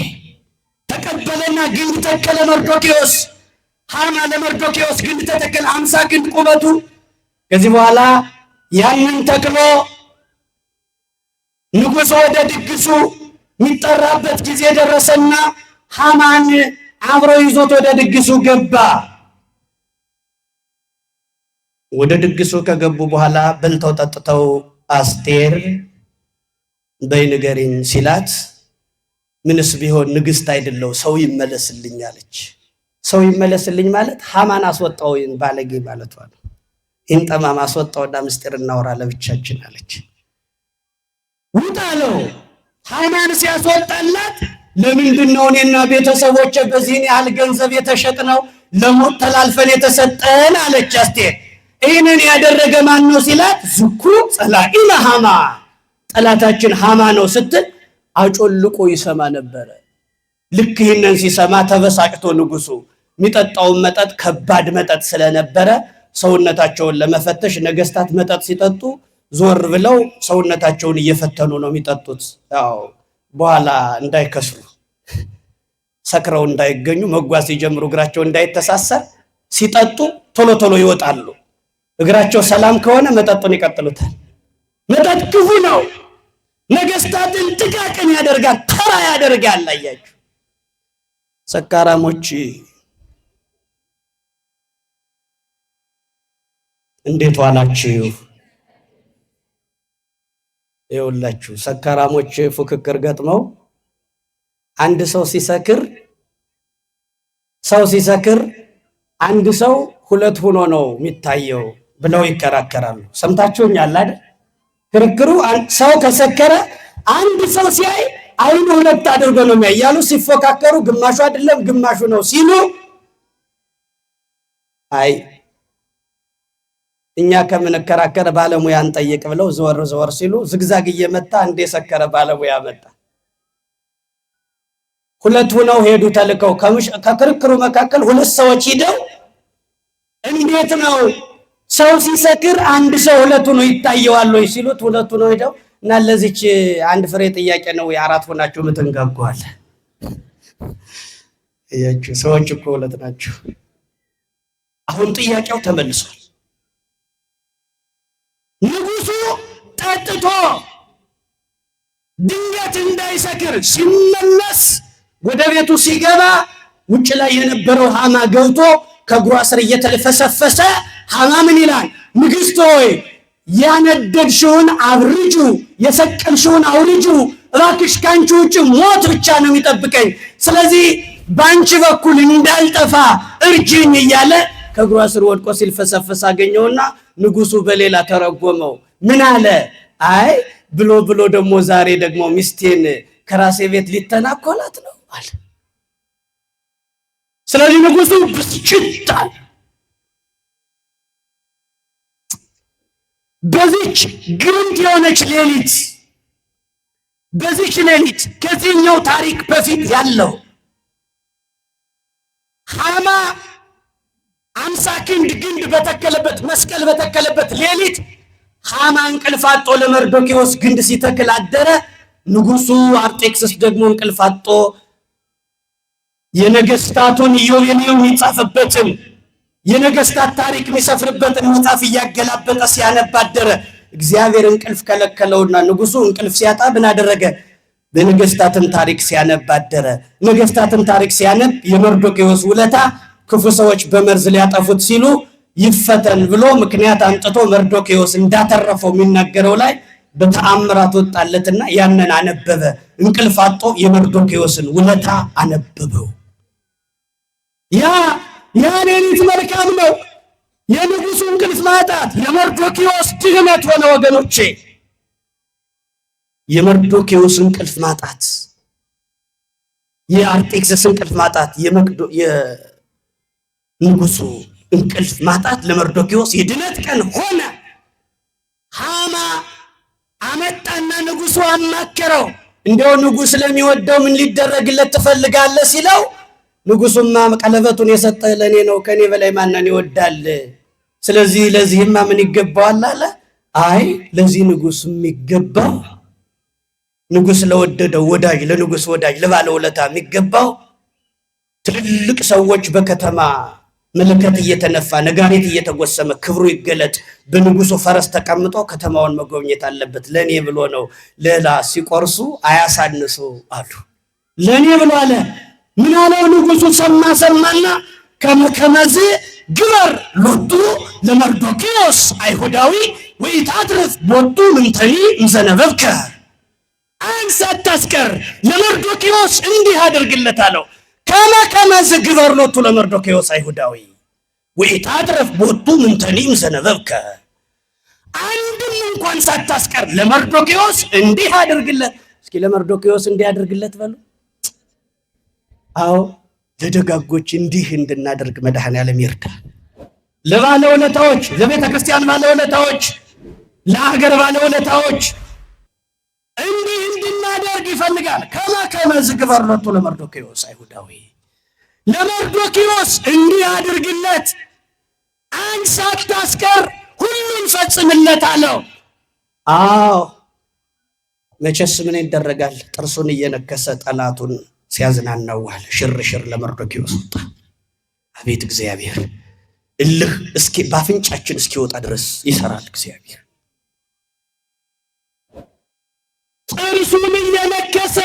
A: ተቀበለና ግንድ ተከለ መርዶክዮስ። ሃማ ለመርዶክዮስ ግንድ ተተከለ፣ 50 ክንድ ቁመቱ። ከዚህ በኋላ ያንን ተክሎ ንጉሥ ወደ ድግሱ የሚጠራበት ጊዜ ደረሰና ሃማን አብሮ ይዞት ወደ ድግሱ ገባ። ወደ ድግሱ ከገቡ በኋላ በልተው ጠጥተው አስቴር በይ ንገሪኝ ሲላት ምንስ ቢሆን ንግስት አይደለው ሰው ይመለስልኝ አለች። ሰው ይመለስልኝ ማለት ሃማን አስወጣው ባለጌ ማለቷ ነው። ይህን ጠማማ አስወጣውና ምስጢር እናወራ ለብቻችን አለች። ውጣ አለው። ሃማን ሲያስወጣላት ለምንድን ነው እኔና ቤተሰቦቼ በዚህን ያህል ገንዘብ የተሸጥነው ለሞት ተላልፈን የተሰጠን አለች አስቴር። ይህንን ያደረገ ማን ነው ሲላት ዝኩ ጸላኢነ ሃማ፣ ጠላታችን ሃማ ነው ስትል አጮልቆ ይሰማ ነበረ። ልክ ይህንን ሲሰማ ተበሳጭቶ ንጉሱ የሚጠጣውን መጠጥ ከባድ መጠጥ ስለነበረ ሰውነታቸውን ለመፈተሽ ነገስታት መጠጥ ሲጠጡ ዞር ብለው ሰውነታቸውን እየፈተኑ ነው የሚጠጡት። ያው በኋላ እንዳይከስሩ ሰክረው እንዳይገኙ መጓዝ ሲጀምሩ እግራቸው እንዳይተሳሰር ሲጠጡ ቶሎ ቶሎ ይወጣሉ። እግራቸው ሰላም ከሆነ መጠጡን ይቀጥሉታል። መጠጥ ክፉ ነው። ነገስታትን ጥቃቅን ያደርጋል፣ ተራ ያደርጋል። አያችሁ ሰካራሞች እንዴት ዋላችሁ? ይኸውላችሁ ሰካራሞች ፉክክር ገጥመው አንድ ሰው ሲሰክር አንድ ሰው ሁለት ሆኖ ነው የሚታየው ብለው ይከራከራሉ። ሰምታችሁኛል አይደል? ክርክሩ ሰው ከሰከረ አንድ ሰው ሲያይ አይኑ ሁለት አድርጎ ነው የሚያይ እያሉ ሲፎካከሩ፣ ግማሹ አይደለም ግማሹ ነው ሲሉ፣ አይ እኛ ከምንከራከር ባለሙያ እንጠይቅ ብለው ዘወር ዘወር ሲሉ ዝግዛግ እየመታ እንደ የሰከረ ባለሙያ መጣ። ሁለት ሆነው ሄዱ ተልከው። ከክርክሩ መካከል ሁለት ሰዎች ሂደው እንዴት ነው ሰው ሲሰክር አንድ ሰው ሁለት ሆኖ ይታየዋል ወይ ሲሉት፣ ሁለት ሆነው ሄደው እና ለዚች አንድ ፍሬ ጥያቄ ነው የአራት ሆናችሁ ምትንጋጓል። እያችሁ ሰዎች እኮ ሁለት ናቸው። አሁን ጥያቄው ተመልሷል። ንጉሱ ጠጥቶ ድንገት እንዳይሰክር ሲመለስ ወደ ቤቱ ሲገባ ውጭ ላይ የነበረው ሃማ ገብቶ ከእግሯ ስር እየተልፈሰፈሰ ሃማ ምን ይላል? ንግስት ሆይ ያነደድሽውን አብርጁ፣ የሰቀልሽውን አውርጁ፣ እባክሽ ከአንቺ ውጭ ሞት ብቻ ነው የሚጠብቀኝ። ስለዚህ በአንቺ በኩል እንዳልጠፋ እርጅኝ እያለ ከእግሯ ስር ወድቆ ሲልፈሰፈስ አገኘውና ንጉሱ በሌላ ተረጎመው። ምን አለ? አይ ብሎ ብሎ ደግሞ ዛሬ ደግሞ ሚስቴን ከራሴ ቤት ሊተናኮላት ነው አለ። ስለዚህ ንጉሱ ብስጭት አለ። በዚች ግርምት የሆነች ሌሊት፣ በዚች ሌሊት ከዚህኛው ታሪክ በፊት ያለው ሃማ 50 ክንድ ግንድ በተከለበት መስቀል በተከለበት ሌሊት ሃማ እንቅልፍ አጥቶ ለመርዶክዮስ ግንድ ሲተክል አደረ። ንጉሱ አርጤክስስ ደግሞ እንቅልፍ አጥቶ የነገስታቱን ኢዮቤልዩ የሚጻፍበትን የነገስታት ታሪክ የሚሰፍርበትን መጽሐፍ እያገላበጠ ሲያነብ አደረ። እግዚአብሔር እንቅልፍ ከለከለውና ንጉሱ እንቅልፍ ሲያጣ ምን አደረገ? በነገስታትን ታሪክ ሲያነብ አደረ። ነገስታትን ታሪክ ሲያነብ የመርዶክዮስ ውለታ ክፉ ሰዎች በመርዝ ሊያጠፉት ሲሉ ይፈተን ብሎ ምክንያት አምጥቶ መርዶክዮስ እንዳተረፈው የሚናገረው ላይ በተአምራት ወጣለትና ያንን አነበበ። እንቅልፍ አጥቶ የመርዶክዮስን ውለታ አነበበው። ያ ሌሊት መልካም ነው። የንጉሱ እንቅልፍ ማጣት የመርዶክዮስ ድህነት ሆነ። ወገኖቼ የመርዶክዮስ እንቅልፍ ማጣት፣ የአርጤክስስ እንቅልፍ ማጣት፣ የንጉሱ እንቅልፍ ማጣት ለመርዶክዮስ የድነት ቀን ሆነ። ሃማ አመጣና ንጉሱ አማከረው። እንደው ንጉስ ለሚወደው ምን ሊደረግለት ትፈልጋለህ ሲለው፣ ንጉሱማ ቀለበቱን የሰጠህ ለኔ ነው፣ ከኔ በላይ ማንን ይወዳል? ስለዚህ ለዚህማ ምን ይገባዋል አለ። አይ ለዚህ ንጉስ የሚገባው ንጉስ ለወደደው ወዳጅ ለንጉስ ወዳጅ ለባለ ውለታ የሚገባው ትልልቅ ሰዎች በከተማ መለከት እየተነፋ ነጋሪት እየተጎሰመ ክብሩ ይገለጥ፣ በንጉሱ ፈረስ ተቀምጦ ከተማውን መጎብኘት አለበት። ለእኔ ብሎ ነው። ሌላ ሲቆርሱ አያሳንሱ አሉ። ለእኔ ብሎ አለ። ምን አለው ንጉሱ? ሰማ ሰማና ከመ ከመዝ ግበር ሎቱ ለመርዶክዮስ አይሁዳዊ ወኢታትርፍ ቦቱ ምንተኒ እምዘነበብከ። አንድ ሳታስቀር ለመርዶክዮስ እንዲህ አድርግለት አለው። ከመ ከመዝ ግበር ሎቱ ለመርዶክዮስ አይሁዳዊ ወኢታትርፍ ቦቱ ምንተኒ እምዘነበብከ። አንድም እንኳን ሳታስቀር ለመርዶክዮስ እንዲህ አድርግለት። እስኪ ለመርዶክዮስ እንዲህ አድርግለት በሉ። አዎ፣ ለደጋጎች እንዲህ እንድናደርግ መድኃኔዓለም ይርዳ። ለባለውለታዎች፣ ለቤተ ክርስቲያን ባለውለታዎች፣ ለአገር ባለውለታዎች እንዲህ እንድናደርግ ይፈልጋል። ከመ ከመዝ ግበር ሎቱ ለመርዶክዮስ አይሁዳዊ፣ ለመርዶክዮስ እንዲህ አድርግለት፣ አንድ ሳታስቀር ሁሉን ፈጽምለት አለው። አዎ፣ መቼስ ምን ይደረጋል? ጥርሱን እየነከሰ ጠላቱን ሲያዝናናው ዋለ። ሽር ሽር ለመርዶክዮስ ወጣ። አቤት እግዚአብሔር፣ እልህ እስኪ በአፍንጫችን እስኪወጣ ድረስ ይሰራል እግዚአብሔር። ጥርሱን እየነከሰ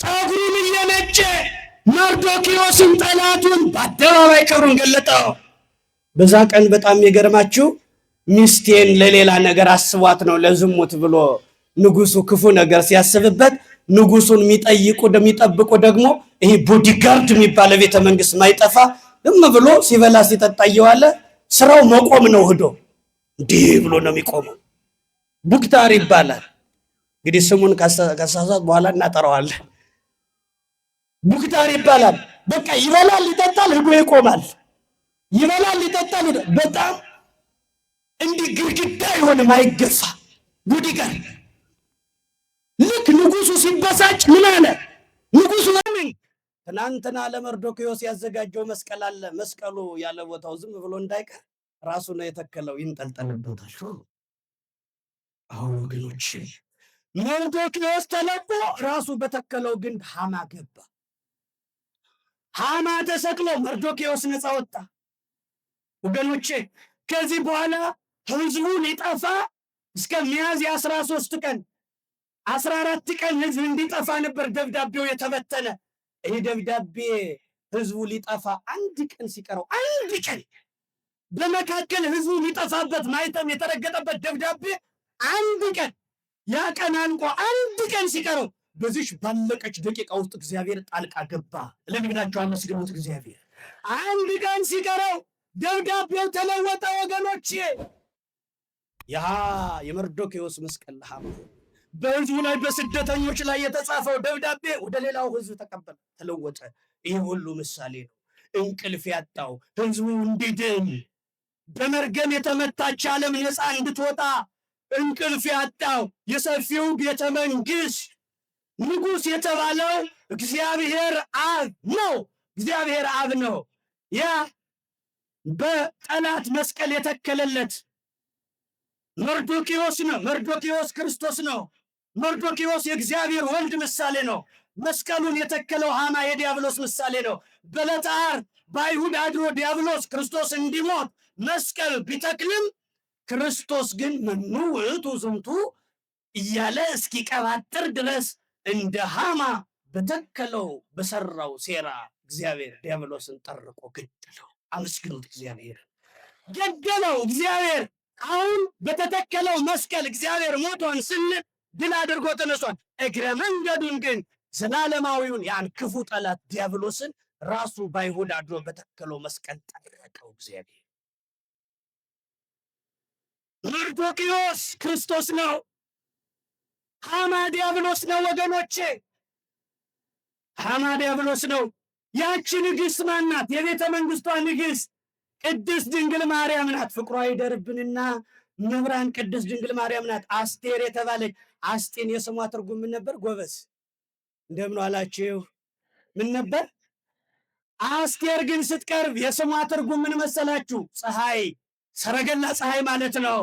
A: ጠጉሩን እየነጨ መርዶክዮስን ጠላቱን በአደባባይ ክብሩን ገለጠው። በዛ ቀን በጣም የገርማችሁ ሚስቴን ለሌላ ነገር አስቧት ነው ለዝሙት ብሎ ንጉሱ ክፉ ነገር ሲያስብበት፣ ንጉሱን የሚጠይቁ የሚጠብቁ ደግሞ ይሄ bodyguard የሚባለ ቤተ መንግስት ማይጠፋ፣ ዝም ብሎ ሲበላ ሲጠጣ እየዋለ ስራው መቆም ነው። ሂዶ እንዲህ ብሎ ነው የሚቆመው። ቡክታር ይባላል። እንግዲህ ስሙን ከሳሳት በኋላ እናጠራዋለን። ቡክታር ይባላል። በቃ ይበላል፣ ይጠጣል፣ ሂዶ ይቆማል። ይበላል፣ ይጠጣል። በጣም እንዲህ ግድግዳ የሆነ ማይገፋ bodyguard። ልክ ንጉሱ ሲበሳጭ ምን አለ ንጉሱ? ምን ትናንትና ለመርዶክዮስ ያዘጋጀው መስቀል አለ። መስቀሉ ያለ ቦታው ዝም ብሎ እንዳይቀር ራሱ ነው የተከለው፣ ይንጠልጠልበታል። አሁን ወገኖች፣ መርዶክዮስ ተለቆ ራሱ በተከለው ግንድ ሐማ ገባ። ሐማ ተሰቅሎ መርዶክዮስ ነፃ ወጣ። ወገኖቼ፣ ከዚህ በኋላ ህዝቡ ሊጠፋ እስከ ሚያዝያ 13 ቀን፣ 14 ቀን ህዝብ እንዲጠፋ ነበር ደብዳቤው የተበተነ። ይህ ደብዳቤ ህዝቡ ሊጠፋ አንድ ቀን ሲቀረው፣ አንድ ቀን በመካከል ህዝቡ ሊጠፋበት ማኅተም የተረገጠበት ደብዳቤ አንድ ቀን፣ ያ ቀን አልቆ አንድ ቀን ሲቀረው በዚች ባለቀች ደቂቃ ውስጥ እግዚአብሔር ጣልቃ ገባ። ለምግናቸው አመስግኑት እግዚአብሔር። አንድ ቀን ሲቀረው ደብዳቤው ተለወጠ ወገኖቼ። ያ የመርዶክዮስ መስቀል ለሐማ፣ በህዝቡ ላይ በስደተኞች ላይ የተጻፈው ደብዳቤ ወደ ሌላው ህዝብ ተቀበለ፣ ተለወጠ። ይህ ሁሉ ምሳሌ ነው። እንቅልፍ ያጣው ህዝቡ እንዲድን፣ በመርገም የተመታች ዓለም ነፃ እንድትወጣ እንቅልፍ ያጣው የሰፊው ቤተ መንግስት ንጉሥ የተባለው እግዚአብሔር አብ ነው። እግዚአብሔር አብ ነው። ያ በጠላት መስቀል የተከለለት መርዶኪዎስ ነው። መርዶኪዎስ ክርስቶስ ነው። መርዶኪዎስ የእግዚአብሔር ወልድ ምሳሌ ነው። መስቀሉን የተከለው ሐማ የዲያብሎስ ምሳሌ ነው። በዕለተ ዓርብ በአይሁድ አድሮ ዲያብሎስ ክርስቶስ እንዲሞት መስቀል ቢተክልም ክርስቶስ ግን መኑ ውእቱ ዝንቱ እያለ እስኪቀባጥር ድረስ እንደ ሐማ በተከለው በሰራው ሴራ እግዚአብሔር ዲያብሎስን ጠርቆ ገደለው። አመስግኑት፣ እግዚአብሔር ገደለው። እግዚአብሔር አሁን በተተከለው መስቀል እግዚአብሔር ሞቷን ስንል ድል አድርጎ ተነሷል። እግረ መንገዱን ግን ዘላለማዊውን ያን ክፉ ጠላት ዲያብሎስን ራሱ በአይሁድ አድሮ በተከለው መስቀል ጠረቀው እግዚአብሔር። መርዶክዮስ ክርስቶስ ነው። ሐማ ዲያብሎስ ነው ወገኖቼ፣ ሐማ ዲያብሎስ ነው። ያቺ ንግሥት ማናት? የቤተ መንግስቷ ንግሥት ቅድስት ድንግል ማርያም ናት። ፍቅሯ ይደርብንና መብራን ቅድስት ድንግል ማርያም ናት። አስቴር የተባለች አስጢን የስሟ ትርጉም ምን ነበር? ጎበዝ፣ እንደምን አላችሁ? ምን ነበር? አስቴር ግን ስትቀርብ የስሟ ትርጉም ምን መሰላችሁ? ፀሐይ፣ ሰረገላ ፀሐይ ማለት ነው።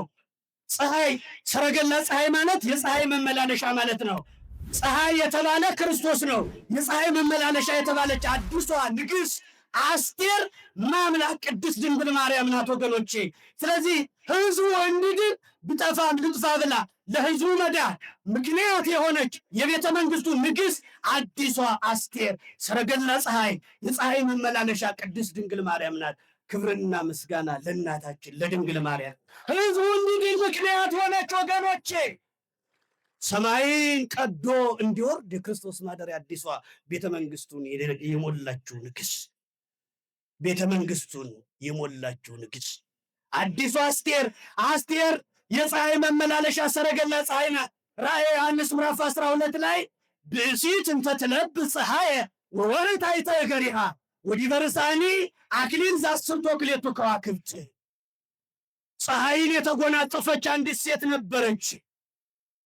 A: ፀሐይ፣ ሰረገላ ፀሐይ ማለት የፀሐይ መመላለሻ ማለት ነው። ፀሐይ የተባለ ክርስቶስ ነው። የፀሐይ መመላለሻ የተባለች አዲሷ ንግሥት አስቴር ማምላክ ቅድስት ድንግል ማርያም ናት ወገኖቼ። ስለዚህ ሕዝቡ እንዲድን ብጠፋም ልጥፋ ብላ ለሕዝቡ መዳን ምክንያት የሆነች የቤተ መንግስቱ ንግሥት አዲሷ አስቴር ሰረገላ ፀሐይ፣ የፀሐይ መመላለሻ ቅድስት ድንግል ማርያም ናት። ክብርና ምስጋና ለእናታችን ለድንግል ማርያም። ሕዝቡ እንዲድን ምክንያት ሆነች ወገኖቼ። ሰማይን ቀዶ እንዲወርድ የክርስቶስ ማደሪያ አዲሷ ቤተ መንግስቱን የሞላችው ንግሥት፣ ቤተ መንግስቱን የሞላችው ንግሥት አዲሷ አስቴር። አስቴር የፀሐይ መመላለሻ ሰረገላ ፀሐይ ናት። ራእየ ዮሐንስ ምዕራፍ 12 ላይ ብእሲት እንተ ትለብስ ፀሐየ ወወርኅ ታሕተ እገሪሃ ወዲበ ርእሳኒ አክሊል ዘአስርቱ ወክልኤቱ ከዋክብት። ፀሐይን የተጎናጸፈች አንዲት ሴት ነበረች።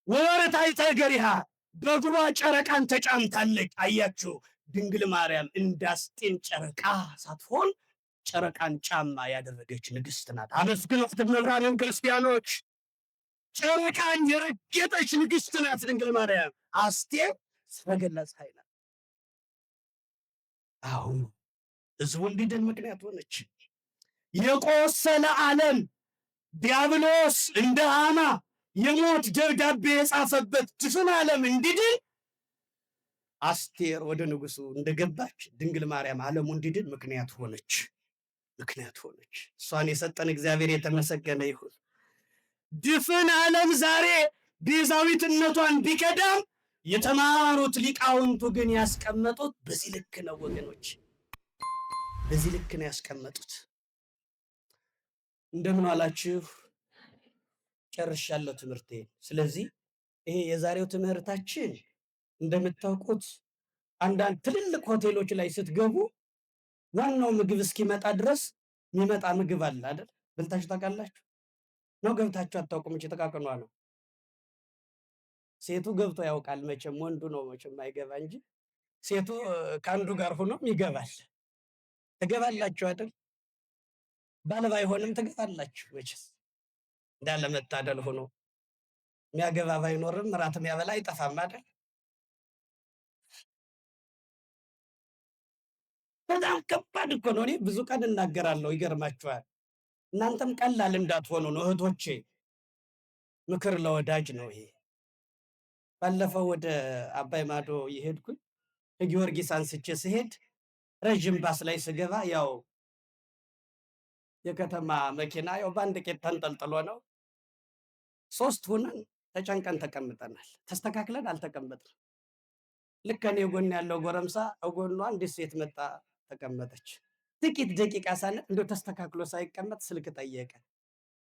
A: ወወርኅ ታሕተ እገሪሃ፣ በእግሯ ጨረቃን ተጫምታለች። አያችሁ፣ ድንግል ማርያም እንዳስጢን ጨረቃ ሳትሆን ጨረቃን ጫማ ያደረገች ንግስት ናት። አመስግኗት መብራንን ክርስቲያኖች። ጨረቃን የረገጠች ንግስት ናት ድንግል ማርያም። አስቴር ሰረገላ ፀሐይ ናት። አሁን ህዝቡ እንዲድን ምክንያት ሆነች። የቆሰለ ዓለም፣ ዲያብሎስ እንደ ሃማ የሞት ደብዳቤ የጻፈበት ድፍን ዓለም እንዲድን አስቴር ወደ ንጉሱ እንደገባች ድንግል ማርያም ዓለሙ እንዲድን ምክንያት ሆነች። ምክንያት ሆነች። እሷን የሰጠን እግዚአብሔር የተመሰገነ ይሁን። ድፍን ዓለም ዛሬ ቤዛዊትነቷን ቢከዳም የተማሩት ሊቃውንቱ ግን ያስቀመጡት በዚህ ልክ ነው ወገኖች፣ በዚህ ልክ ነው ያስቀመጡት። እንደምን አላችሁ? ጨርሻለሁ ትምህርቴን። ስለዚህ ይሄ የዛሬው ትምህርታችን እንደምታውቁት አንዳንድ ትልልቅ ሆቴሎች ላይ ስትገቡ ዋናው ምግብ እስኪመጣ ድረስ የሚመጣ ምግብ አለ አይደል? በልታችሁ ታውቃላችሁ? ነው ገብታችሁ አታውቁም? እቺ ተቃቅኗ ነው። ሴቱ ገብቶ ያውቃል መቼም፣ ወንዱ ነው መቼም አይገባ እንጂ ሴቱ ከአንዱ ጋር ሆኖም ይገባል። ትገባላችሁ አይደል? ባል ባይሆንም ትገባላችሁ መቼስ። እንዳለመታደል ሆኖ የሚያገባ ባይኖርም እራት የሚያበላ አይጠፋም አይደል? በጣም ከባድ እኮ ነው። እኔ ብዙ ቀን እናገራለሁ፣ ይገርማችኋል። እናንተም ቀላል እንዳትሆኑ ነው እህቶቼ። ምክር ለወዳጅ ነው ይሄ። ባለፈው ወደ አባይ ማዶ የሄድኩኝ ከጊዮርጊስ አንስቼ ስሄድ ረዥም ባስ ላይ ስገባ ያው የከተማ መኪና ያው በአንድ ቄጥ ተንጠልጥሎ ነው። ሶስት ሆነን ተጨንቀን ተቀምጠናል። ተስተካክለን አልተቀመጥንም። ልክ እኔ ጎን ያለው ጎረምሳ ጎኗ አንዲት ሴት መጣ ተቀመጠች። ጥቂት ደቂቃ ሳለ እንደው ተስተካክሎ ሳይቀመጥ ስልክ ጠየቀ።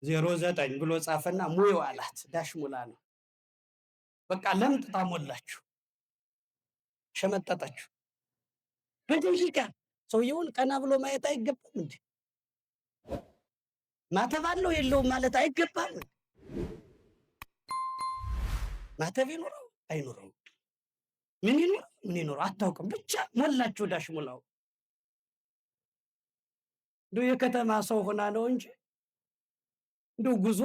A: 09 ብሎ ጻፈና ሙዩ አላት። ዳሽ ሙላ ነው። በቃ ለምጥጣ ሞላችሁ፣ ሸመጠጠችሁ። በደቂቃ ሰውየውን ቀና ብሎ ማየት አይገባም እንዴ? ማተብ አለው የለውም ማለት አይገባም? ማተብ ይኑረው አይኑረው፣ ምን ይኑረው ምን ይኑረው አታውቅም። ብቻ ሞላችሁ ዳሽ ሙላው። እንደው የከተማ ሰው ሆና ነው እንጂ እንደው ጉዞ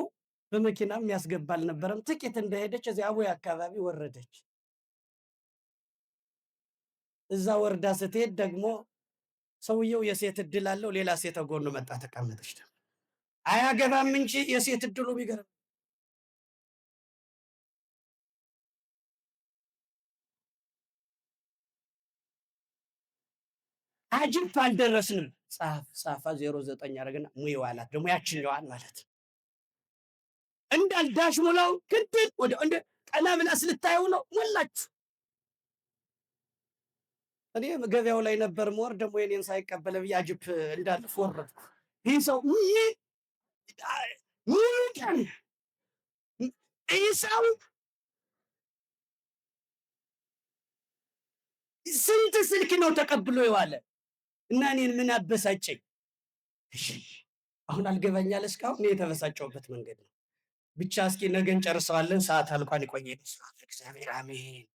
A: በመኪና የሚያስገባ አልነበረም። ጥቂት እንደሄደች እዚያ አቦይ አካባቢ ወረደች። እዛ ወርዳ ስትሄድ ደግሞ ሰውየው የሴት እድል አለው። ሌላ ሴት ጎኑ መጣ ተቀመጠች። ደግሞ አያገባም እንጂ የሴት እድሉ ቢገርም አጅብ አልደረስንም። ጻፍ ጻፋ 09 አደረግና ሙይው አላት። ደግሞ ያችኛዋን ማለት እንዳልዳሽ ሙላው ክትል ወደ እንደ ቀና ብላ ስልታየው ነው ሞላችሁ። እኔ ገበያው ላይ ነበር ሞር ደግሞ የኔን ሳይቀበለ ብዬ አጅብ እንዳልፍ ወረድኩ። ይህ ሰው ሙሉ ቀን ይህ ሰው ስንት ስልክ ነው ተቀብሎ የዋለ? እና እኔን ምን አበሳጨኝ? እሺ አሁን አልገባኛል። እስካሁን እኔ የተበሳጨሁበት መንገድ ነው። ብቻ እስኪ ነገ እንጨርሰዋለን። ሰዓት አልቋን። ይቆየን። እግዚአብሔር አሜን።